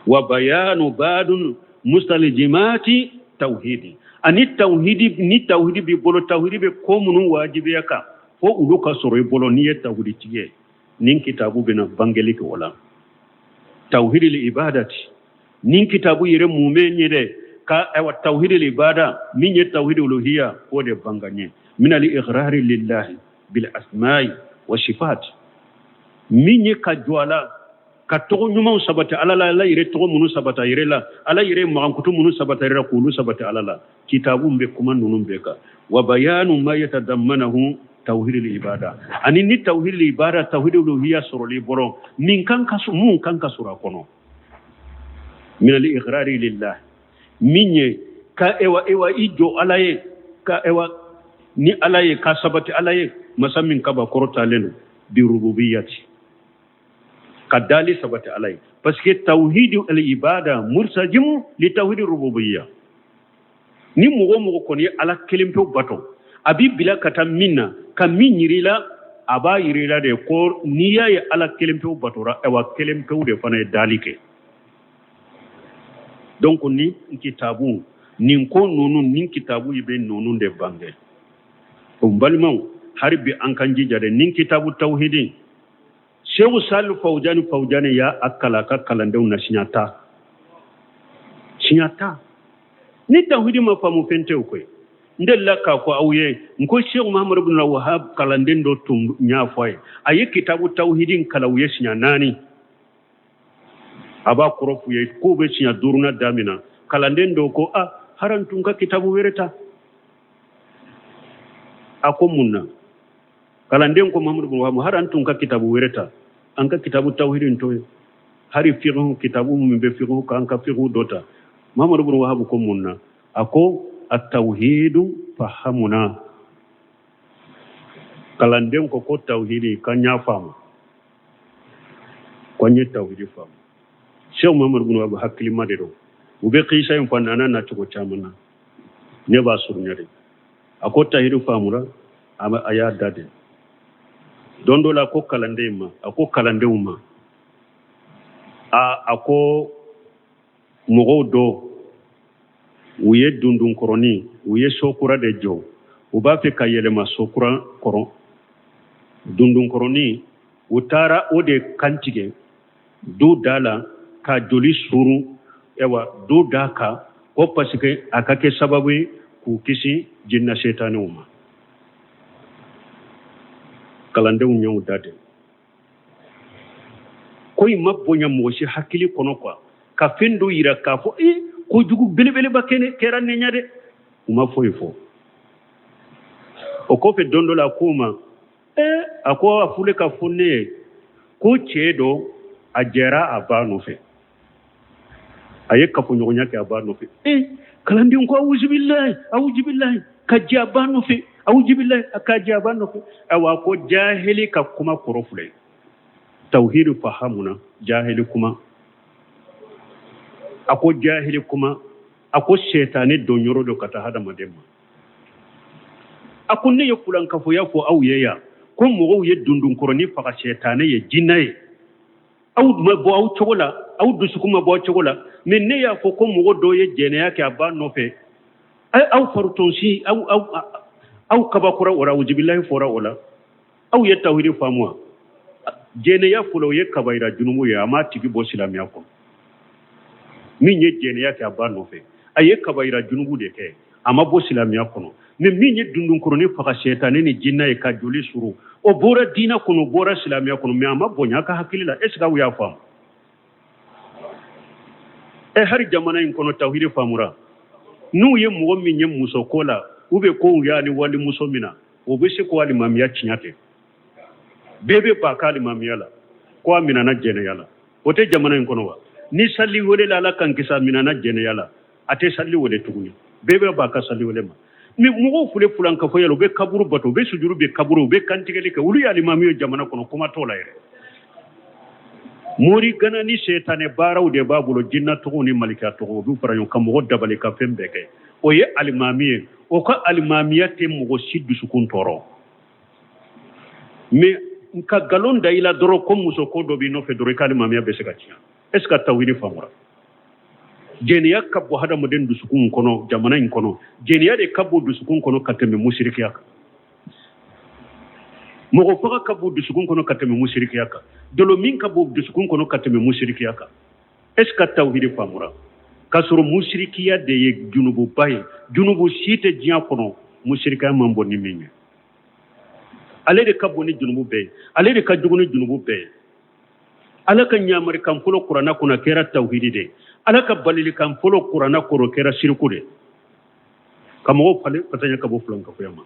B: Wa bayanu badun mustalijimati tawhidi, ani tawhidi ni tawhidi b'i bolo, tawhidi bɛ ko minnu wajibiya kan fo olu ka sɔrɔ i bolo n'i ye tawhidi tigi ye, nin kitabu bɛna bangeli kɛ o la. Tawhidi li ibadati, nin kitabu yɛrɛ mun bɛ ɲɛ dɛ ka ayiwa tawhidi li ibada min ye tawhidi uluhiya, o de banga ɲɛ. Min al iqrari lillahi bil asma'i wa sifat, min ye ka jɔ a la ka tɔgɔ ɲumanw sabati Ala la, Ala yɛrɛ tɔgɔ minnu sabata yɛrɛ la, Ala yɛrɛ magankutu minnu sabata yɛrɛ la, k'olu sabati Ala la, kitabu bɛ kuma ninnu bɛɛ kan. Wa bayanu ma yatadammanahu tawhid ibada, ani ni tawhid ibada, tawhid uluhiyya sɔrɔli bolo, min kan ka mun kan ka sɔrɔ a kɔnɔ, min al iqrari lillah, min ye ka ewa ewa i jɔ Ala ye, ka ewa ni Ala ye ka sabati Ala ye, masa min kaba kɔrɔtalen don, bi rububiyyati, ka dali sabati Ala ye, parce que tawhid al ibada mursajimu li tawhid rububiyya. Ni mɔgɔ mɔgɔ kɔni ye Ala kelen pewu bato, a b'i bila ka taa min na ka min yiri la, a b'a yiri la de ko n'i y'a ye Ala kelen pewu batora, ayiwa kelen pewu de fana ye dali kɛ. Donc ni kitabu nin ko ninnu, nin kitabu bɛ ninnu de bange. O balimaw, hali bi an kan jija dɛ, nin kitabu tawhidi, Seku Sali Fawujani Fawujani y'a kalan a ka kalandenw na siɲɛ 10, siɲɛ 10. Ni tawhidi ma faamu, fɛn tɛ o koyi. N delila k'a fɔ aw ye n ko Seku Muhammadu bin Wahab kalanden dɔ tun y'a fɔ a ye, a ye kitabu tawhidi kalan u ye siɲɛ 4, a b'a kɔrɔ f'u ye k'u bɛ siɲɛ duurunan daminɛ. Kalanden dɔw ko: a haran tun ka kitabu wɛrɛ ta. A ko mun na? Kalanden ko Muhammadu bin Wahab, haran tun ka kitabu wɛrɛ ta, an ka kitabu tawhidi to ye, hari fiqhu kitabu min bɛ fiqhu kan, an ka fiqhu dɔ ta. Muhammadu bin Wahab ko mun na? A ko: at-tawhidu fahamuna. Kalanden ko ko tawhidi kan y'a faamu, ko n ye tawhidi faamu. Cheikh Muhammadu bin Wahab hakilima de don. U bɛ kisa in fɔ a nana na cogo caman na, ne b'a surunya de. A ko tawhidi faamura, a y'a da de. Don dɔ la, ko kalanden ma, a ko kalandenw ma, a ko mɔgɔw dɔ u ye dundunkɔrɔnin, u ye so kura de jɔ, u b'a fɛ ka yɛlɛma so kura kɔrɔ. Dundunkɔrɔnin, u taara o de kantigɛ du da la ka joli suru, ayiwa, du da kan, ko parce que a ka kɛ sababu ye k'u kisi jinna setanɛw ma. Kalandenw y'u da de. Ko in ma bonya mɔgɔ si hakili kɔnɔ quoi, ka fɛn dɔ yira k'a fɔ ee kojugu belebeleba kɛra ne ɲɛ dɛ. U ma foyi fɔ. O kɔfɛ don dɔ la a k'u ma, ee a ko a fule ka fɔ ne ye ko cɛ dɔ a jɛra a ba nɔfɛ, a ye kafoɲɔgɔnya kɛ a ba nɔfɛ. Ee kalanden ko awuzubilayi awuzubilayi, ka jɛ a ba nɔfɛ, awuzubilayi, ka jɛ a ba nɔfɛ. Ayiwa ko jahili ka kuma kɔrɔ filɛ, tawhidu fahamuna jahili kuma. A ko jahili kuma, a ko sɛtanɛ don yɔrɔ dɔ ka taa hadamaden ma. A ko ne ye fulankafoya fɔ aw ye yan ko mɔgɔw ye dundunkɔrɔnin faga sɛtanɛ ye, jinɛ ye. Aw ma bɔ aw cogo la, aw dusukun ma bɔ aw cogo la. Mais ne y'a fɔ ko mɔgɔ dɔ ye jɛnɛya kɛ a ba nɔfɛ, aw farutonsi, aw kabakura o la, awuzubilayi fɔra o la. Aw ye tawhidi faamu wa? Jɛnɛya fɔlɔ o ye kabayira junumu ye, a m'a tigi bɔ silamɛya kɔnɔ. Min ye jɛnɛya kɛ a ba nɔfɛ, a ye kabayira junubu de kɛ, a ma bɔ silamɛya kɔnɔ. Mais min ye dundunkɔrɔnin faga sɛtanɛ ni jinɛ ye ka joli suru, o bɔra diinɛ kɔnɔ, o bɔra silamɛya kɔnɔ, mais a ma bonya a ka hakili la. Est ce que aw y'a faamu? Ɛ hali jamana in kɔnɔ tawhidi faamura. N'u ye mɔgɔ min ye musoko la, u bɛ kow y'a ni walimuso min na, o bɛ se ko alimamiya tiɲɛ tɛ. Bɛɛ bɛ ba ka alimamiya la ko a minɛna jɛnɛya la. O tɛ jamana in kɔnɔ wa? Ni sali wele la, Ala k'an kisi, a minɛna jɛnɛya la, a tɛ sali wele tuguni. Bɛɛ bɛ ba ka sali wele ma. Mais mɔgɔw filɛ fulankafoya la, u bɛ kaburu bato, u bɛ sujuru bɛ kaburu, u bɛ kantigɛli kɛ, olu ye alimami ye jamana kɔnɔ, kuma t'o la yɛrɛ. Mori gana ni sɛtanɛ baaraw de b'a bolo, jinɛ tɔgɔw ni malika tɔgɔw, u b'u fara ɲɔgɔn kan mɔgɔ dabali ka fɛn bɛɛ kɛ. O ye alimami ye, o ka alimamiya tɛ mɔgɔ si dusukun tɔɔrɔ. Mais ka nkalon da i la dɔrɔn ko muso ko dɔ b'i nɔfɛ dɔrɔn, i ka alimamiya bɛ se ka tiɲɛ. Est ce que tawhidi faamura? Jɛnɛya ka bon hadamaden dusukun kɔnɔ jamana in kɔnɔ. Jɛnɛya de ka bon dusukun kɔnɔ ka tɛmɛ musirikiya kan. Mɔgɔ faga ka bon dusukun kɔnɔ ka tɛmɛ musirikiya kan. Dɔlɔmin ka bon dusukun kɔnɔ ka tɛmɛ musirikiya kan. Est ce que tawhidi faamura? K'a sɔrɔ musirikiya de ye junububa ye. Junubu si tɛ diɲɛ kɔnɔ musirikiya man bon ni min ye. Ale de ka bon ni junubu bɛɛ ye, ale de ka jugu ni junubu bɛɛ ye. Ala ka ɲamarikan fɔlɔ kuranna kɔnɔ kɛra tawhidi de ye. Ala ka balilikan fɔlɔ kuranna kɔnɔ kɛra siriku de ye, ka mɔgɔw falen fatanya ka bɔ fulankafoya ma.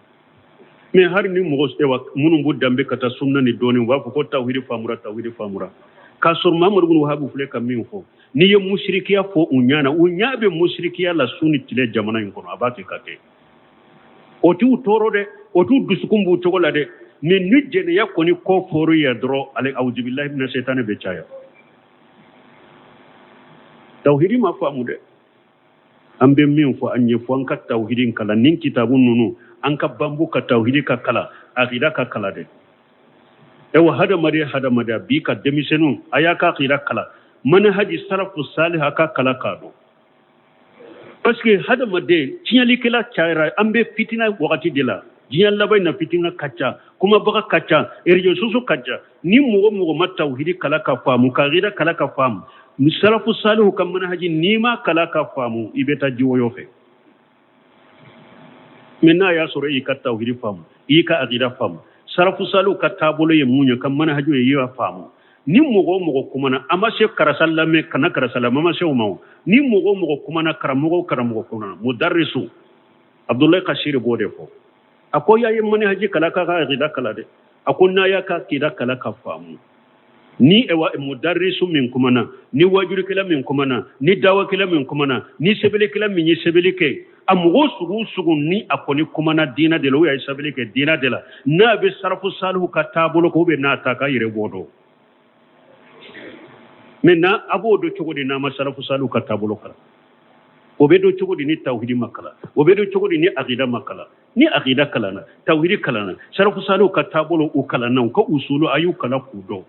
B: Mais hali ni mɔgɔ ewa minnu b'u danbe ka taa sunna ni dɔɔni, u b'a fɔ ko tawhidi faamura, tawhidi faamura, k'a sɔrɔ Mamadu bin Wahabu filɛ ka min fɔ, n'i ye musirikiya fɔ u ɲɛ na, u ɲɛ bɛ musirikiya la su ni tile jamana in kɔnɔ, a b'a kɛ ka kɛ. O t'u tɔɔrɔ dɛ, o t'u dusukun b'u cogo la dɛ. Mais ni jɛnɛya kɔni kɔ fɔr'u ye dɔrɔn, ale awuzubilahi mina sɛtanɛ bɛ caya. Tawhidi ma faamu dɛ. An bɛ min fɔ an ye, fɔ an ka tawhidi kalan nin kitabu ninnu, an ka banbu ka tawhidi ka kalan, akida ka kalan dɛ. Ewa hadamaden hadamadenya bi ka denmisɛnninw, a y'a ka akida kalan, manhaji salafu salih a ka kalan k'a dɔn. Parce que hadamaden tiɲɛlikɛla cayara, an bɛ fitina wagati de la. Diɲɛ laban in na fitina ka ca, kumabaga ka ca, réseaux sociaux ka ca. Ni mɔgɔ mɔgɔ ma tawhidi kalan ka faamu, ka akida kalan ka faamu, salafu salihu ka manhaji n'i ma kalan ka faamu, i bɛ taa jiwoyo fɛ. Mais n'a y'a sɔrɔ i y'i ka tawhidi faamu, i y'i ka akida faamu, salafu salihu ka taabolo ye mun ye, ka manhaji ye, i y'a faamu. Ni mɔgɔ o mɔgɔ kumana, a ma se karisa lamɛn, kana karisa lamɛn, a ma se o ma o. Ni mɔgɔ o mɔgɔ kumana, karamɔgɔ o karamɔgɔ kumana, mudarrisu Abdulayi Kasiri b'o de fɔ. A ko y'a ye manhaji kalan k'a ka akida kalan dɛ. A ko n'a y'a ka akida kalan ka faamu, ni ewa mudarrisu min kumana, ni wajulikɛla min kumana, ni dawakɛla min kumana, ni sɛbɛnnikɛla min ye sɛbɛnni kɛ, a mɔgɔ sugu sugu ni a kɔni kumana diina de la, ou a ye sɛbɛnni kɛ diina de la, n'a bɛ sarafu salihu ka taabolo kan, ou bien n'a ta ka yɛrɛ b'o dɔn. Maintenant a b'o dɔn cogo di n'a ma sarafu salihu ka taabolo kalan? O bɛ dɔn cogo di ni tawhidi ma kalan? O bɛ dɔn cogo di ni akida ma kalan? Ni akida kalanna, tawhidi kalanna, sarafu salihu ka taabolo u kalanna, u ka usulu a y'u kalan k'u dɔn.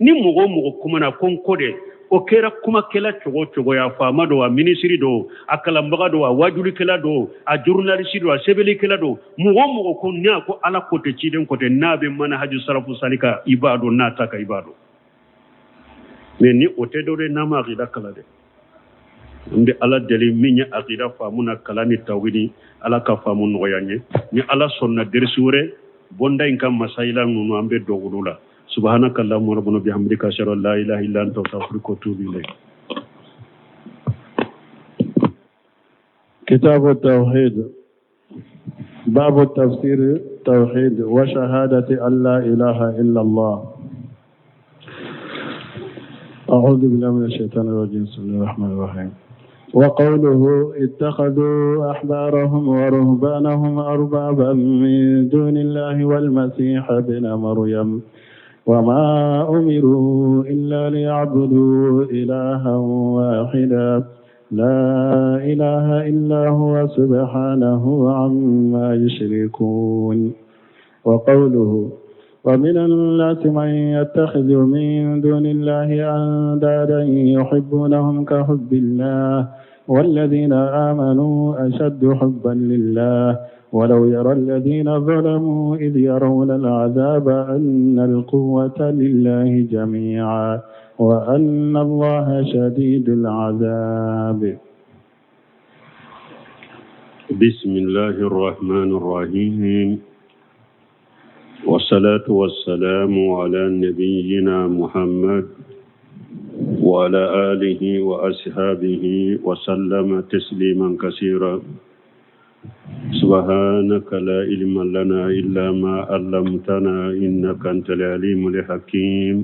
B: Ni mɔgɔ o mɔgɔ kumana ko n ko de, o kɛra kumakɛla cogo o cogo ye, a faama don, a minisiri don, a kalanbaga don, a wajulikɛla don, a journaliste don, a sɛbɛnnikɛla don, mɔgɔ o mɔgɔ ko n'a ko Ala ko tɛ, ciden ko tɛ, n'a bɛ manhaju sarafu sali kan, i b'a dɔn, n'a ta kan, i b'a dɔn. Mais ni o tɛ dɔn dɛ, n'a ma akida kalan dɛ. N bɛ Ala deli min ye akida faamu na kalan ni tawhidi, Ala ka faamu nɔgɔya n ye. Ni Ala sɔnna derisi wɛrɛ bonda in ka masayila ninnu an bɛ don olu la. Subhanaka Allahumma rabbana bihamdika ashhadu an la ilaha illa anta astaghfiruka wa atubu ilayk.
A: كتاب التوحيد باب التفسير التوحيد وشهادة أن لا إله إلا الله. أعوذ بالله من الشيطان الرجيم. بسم الله الرحمن الرحيم. وقوله اتخذوا أحبارهم ورهبانهم أربابا من دون الله والمسيح ابن مريم وما أمروا إلا ليعبدوا إلها واحدا لا إله إلا هو سبحانه عما يشركون. وقوله ومن الناس من يتخذ من دون الله أندادا يحبونهم كحب الله والذين آمنوا أشد حبا لله ولو يرى الذين ظلموا إذ يرون العذاب أن القوة لله جميعا وأن الله شديد العذاب.
B: بسم الله الرحمن الرحيم، والصلاة والسلام على نبينا محمد وعلى آله وأصحابه وسلم تسليما كثيرا. سبحانك لا علم لنا إلا ما علمتنا إنك أنت العليم الحكيم.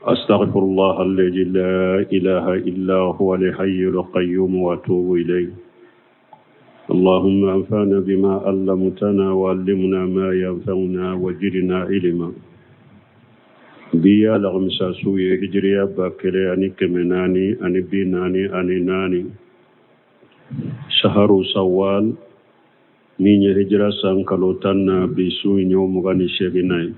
B: أستغفر الله الذي لا إله إلا هو الحي القيوم وأتوب إليه. اللهم انفعنا بما علمتنا وعلمنا ما ينفعنا وزدنا علما. Bi ye alamisa su ye, hijiriya 1444, saharu sawal min ye hijira san kalo 10 na, bi su in ye 28nan ye.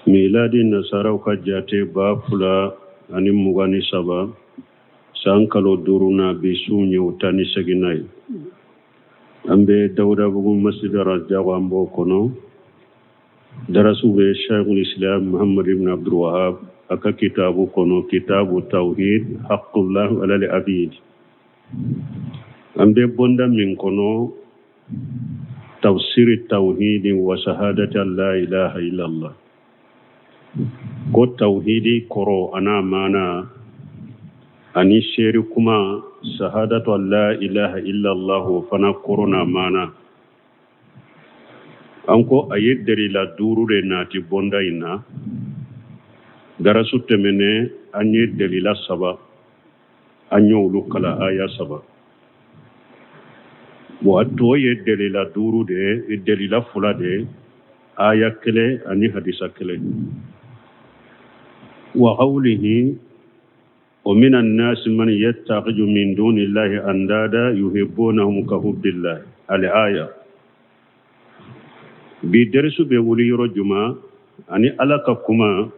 B: Miladi nasaraw ka jate 2023 san kalo 5 na, bi su in ye o 18nan ye. An bɛ Dawudabugu Masjid Rajago, an b'o kɔnɔ. Darasu bɛ Sheikhul Islam Muhammad ibn Abdul Wahab a ka kitabu kɔnɔ, kitabu tawhid haqqullah ala al-abid. An bɛ bonda min kɔnɔ, tafsiri tawhidi wa shahadati an la ilaha illallah. Ko tawhidi kɔrɔ an'a maana ani seeri kuma shahadatu an la ilaha illallah o fana kɔrɔ n'a maana. An ko a ye delila 5 de nati bonda in na. Darasu tɛmɛnen an ye delila 3, an y'olu kalan aya 3. Bon, a tɔ ye delila 5 de ye, delila 2 de ye, aya 1 ani hadisa 1. Wa qawlihi wa minan nasi man yattakhidhu min dunillahi andada yuhibbunahum ka hubbillahi al-aya. Bi derisu bɛ wuli yɔrɔ juma ani Ala ka kuma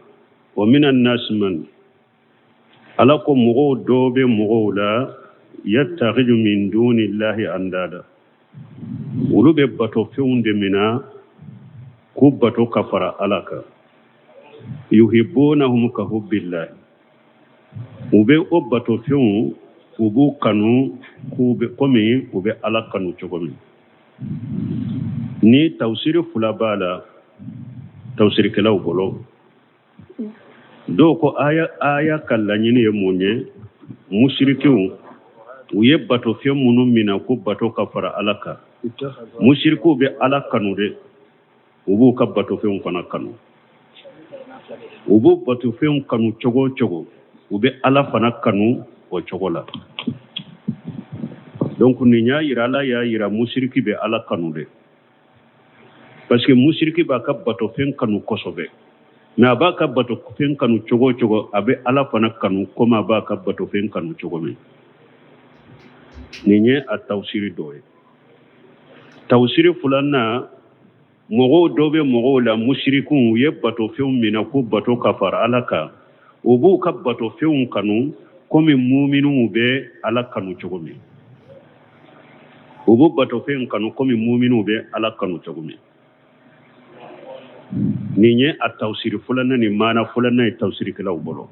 B: wa minan nasi man, Ala ko mɔgɔw dɔw bɛ mɔgɔw la yattakhidhu min dunillahi andada, olu bɛ batofɛnw de mina k'u bato ka fara Ala kan. Yuhibbunahum ka hubbillahi, u bɛ o batofɛnw u b'u kanu k'u bɛ komi u bɛ Ala kanu cogo min. Ni tawsiri 2 b'a la tawsirikɛlaw bolo, dɔw ko aya ka laɲini ye mun ye? Musirikiw u ye batofɛn minnu mina ko bato ka fara Ala kan. Musirikiw bɛ Ala kanu dɛ, u b'u ka batofɛnw fana kanu. U b'u batofɛnw kanu cogo o cogo, u bɛ Ala fana kanu o cogo la. Donc nin y'a yira, Ala y'a yira musiriki bɛ Ala kanu dɛ, parce que musiriki b'a ka batofɛn kanu kosɛbɛ. Mais a b'a ka batofɛn kanu cogo o cogo, a bɛ Ala fana kanu komi a b'a ka batofɛn kanu cogo min. Nin ye a tawsiri dɔ ye. Tawsiri 2nan, mɔgɔw dɔ bɛ mɔgɔw la musirikiw u ye batofɛnw minɛ k'u bato ka fara Ala kan. U b'u ka batofɛnw kanu komi muminuw bɛ Ala kanu cogo min. U b'u batofɛnw kanu komi muminuw bɛ Ala kanu cogo min. Nin ye a tawsiri 2nan ni maana 2nan ye tawsirikɛlaw bolo.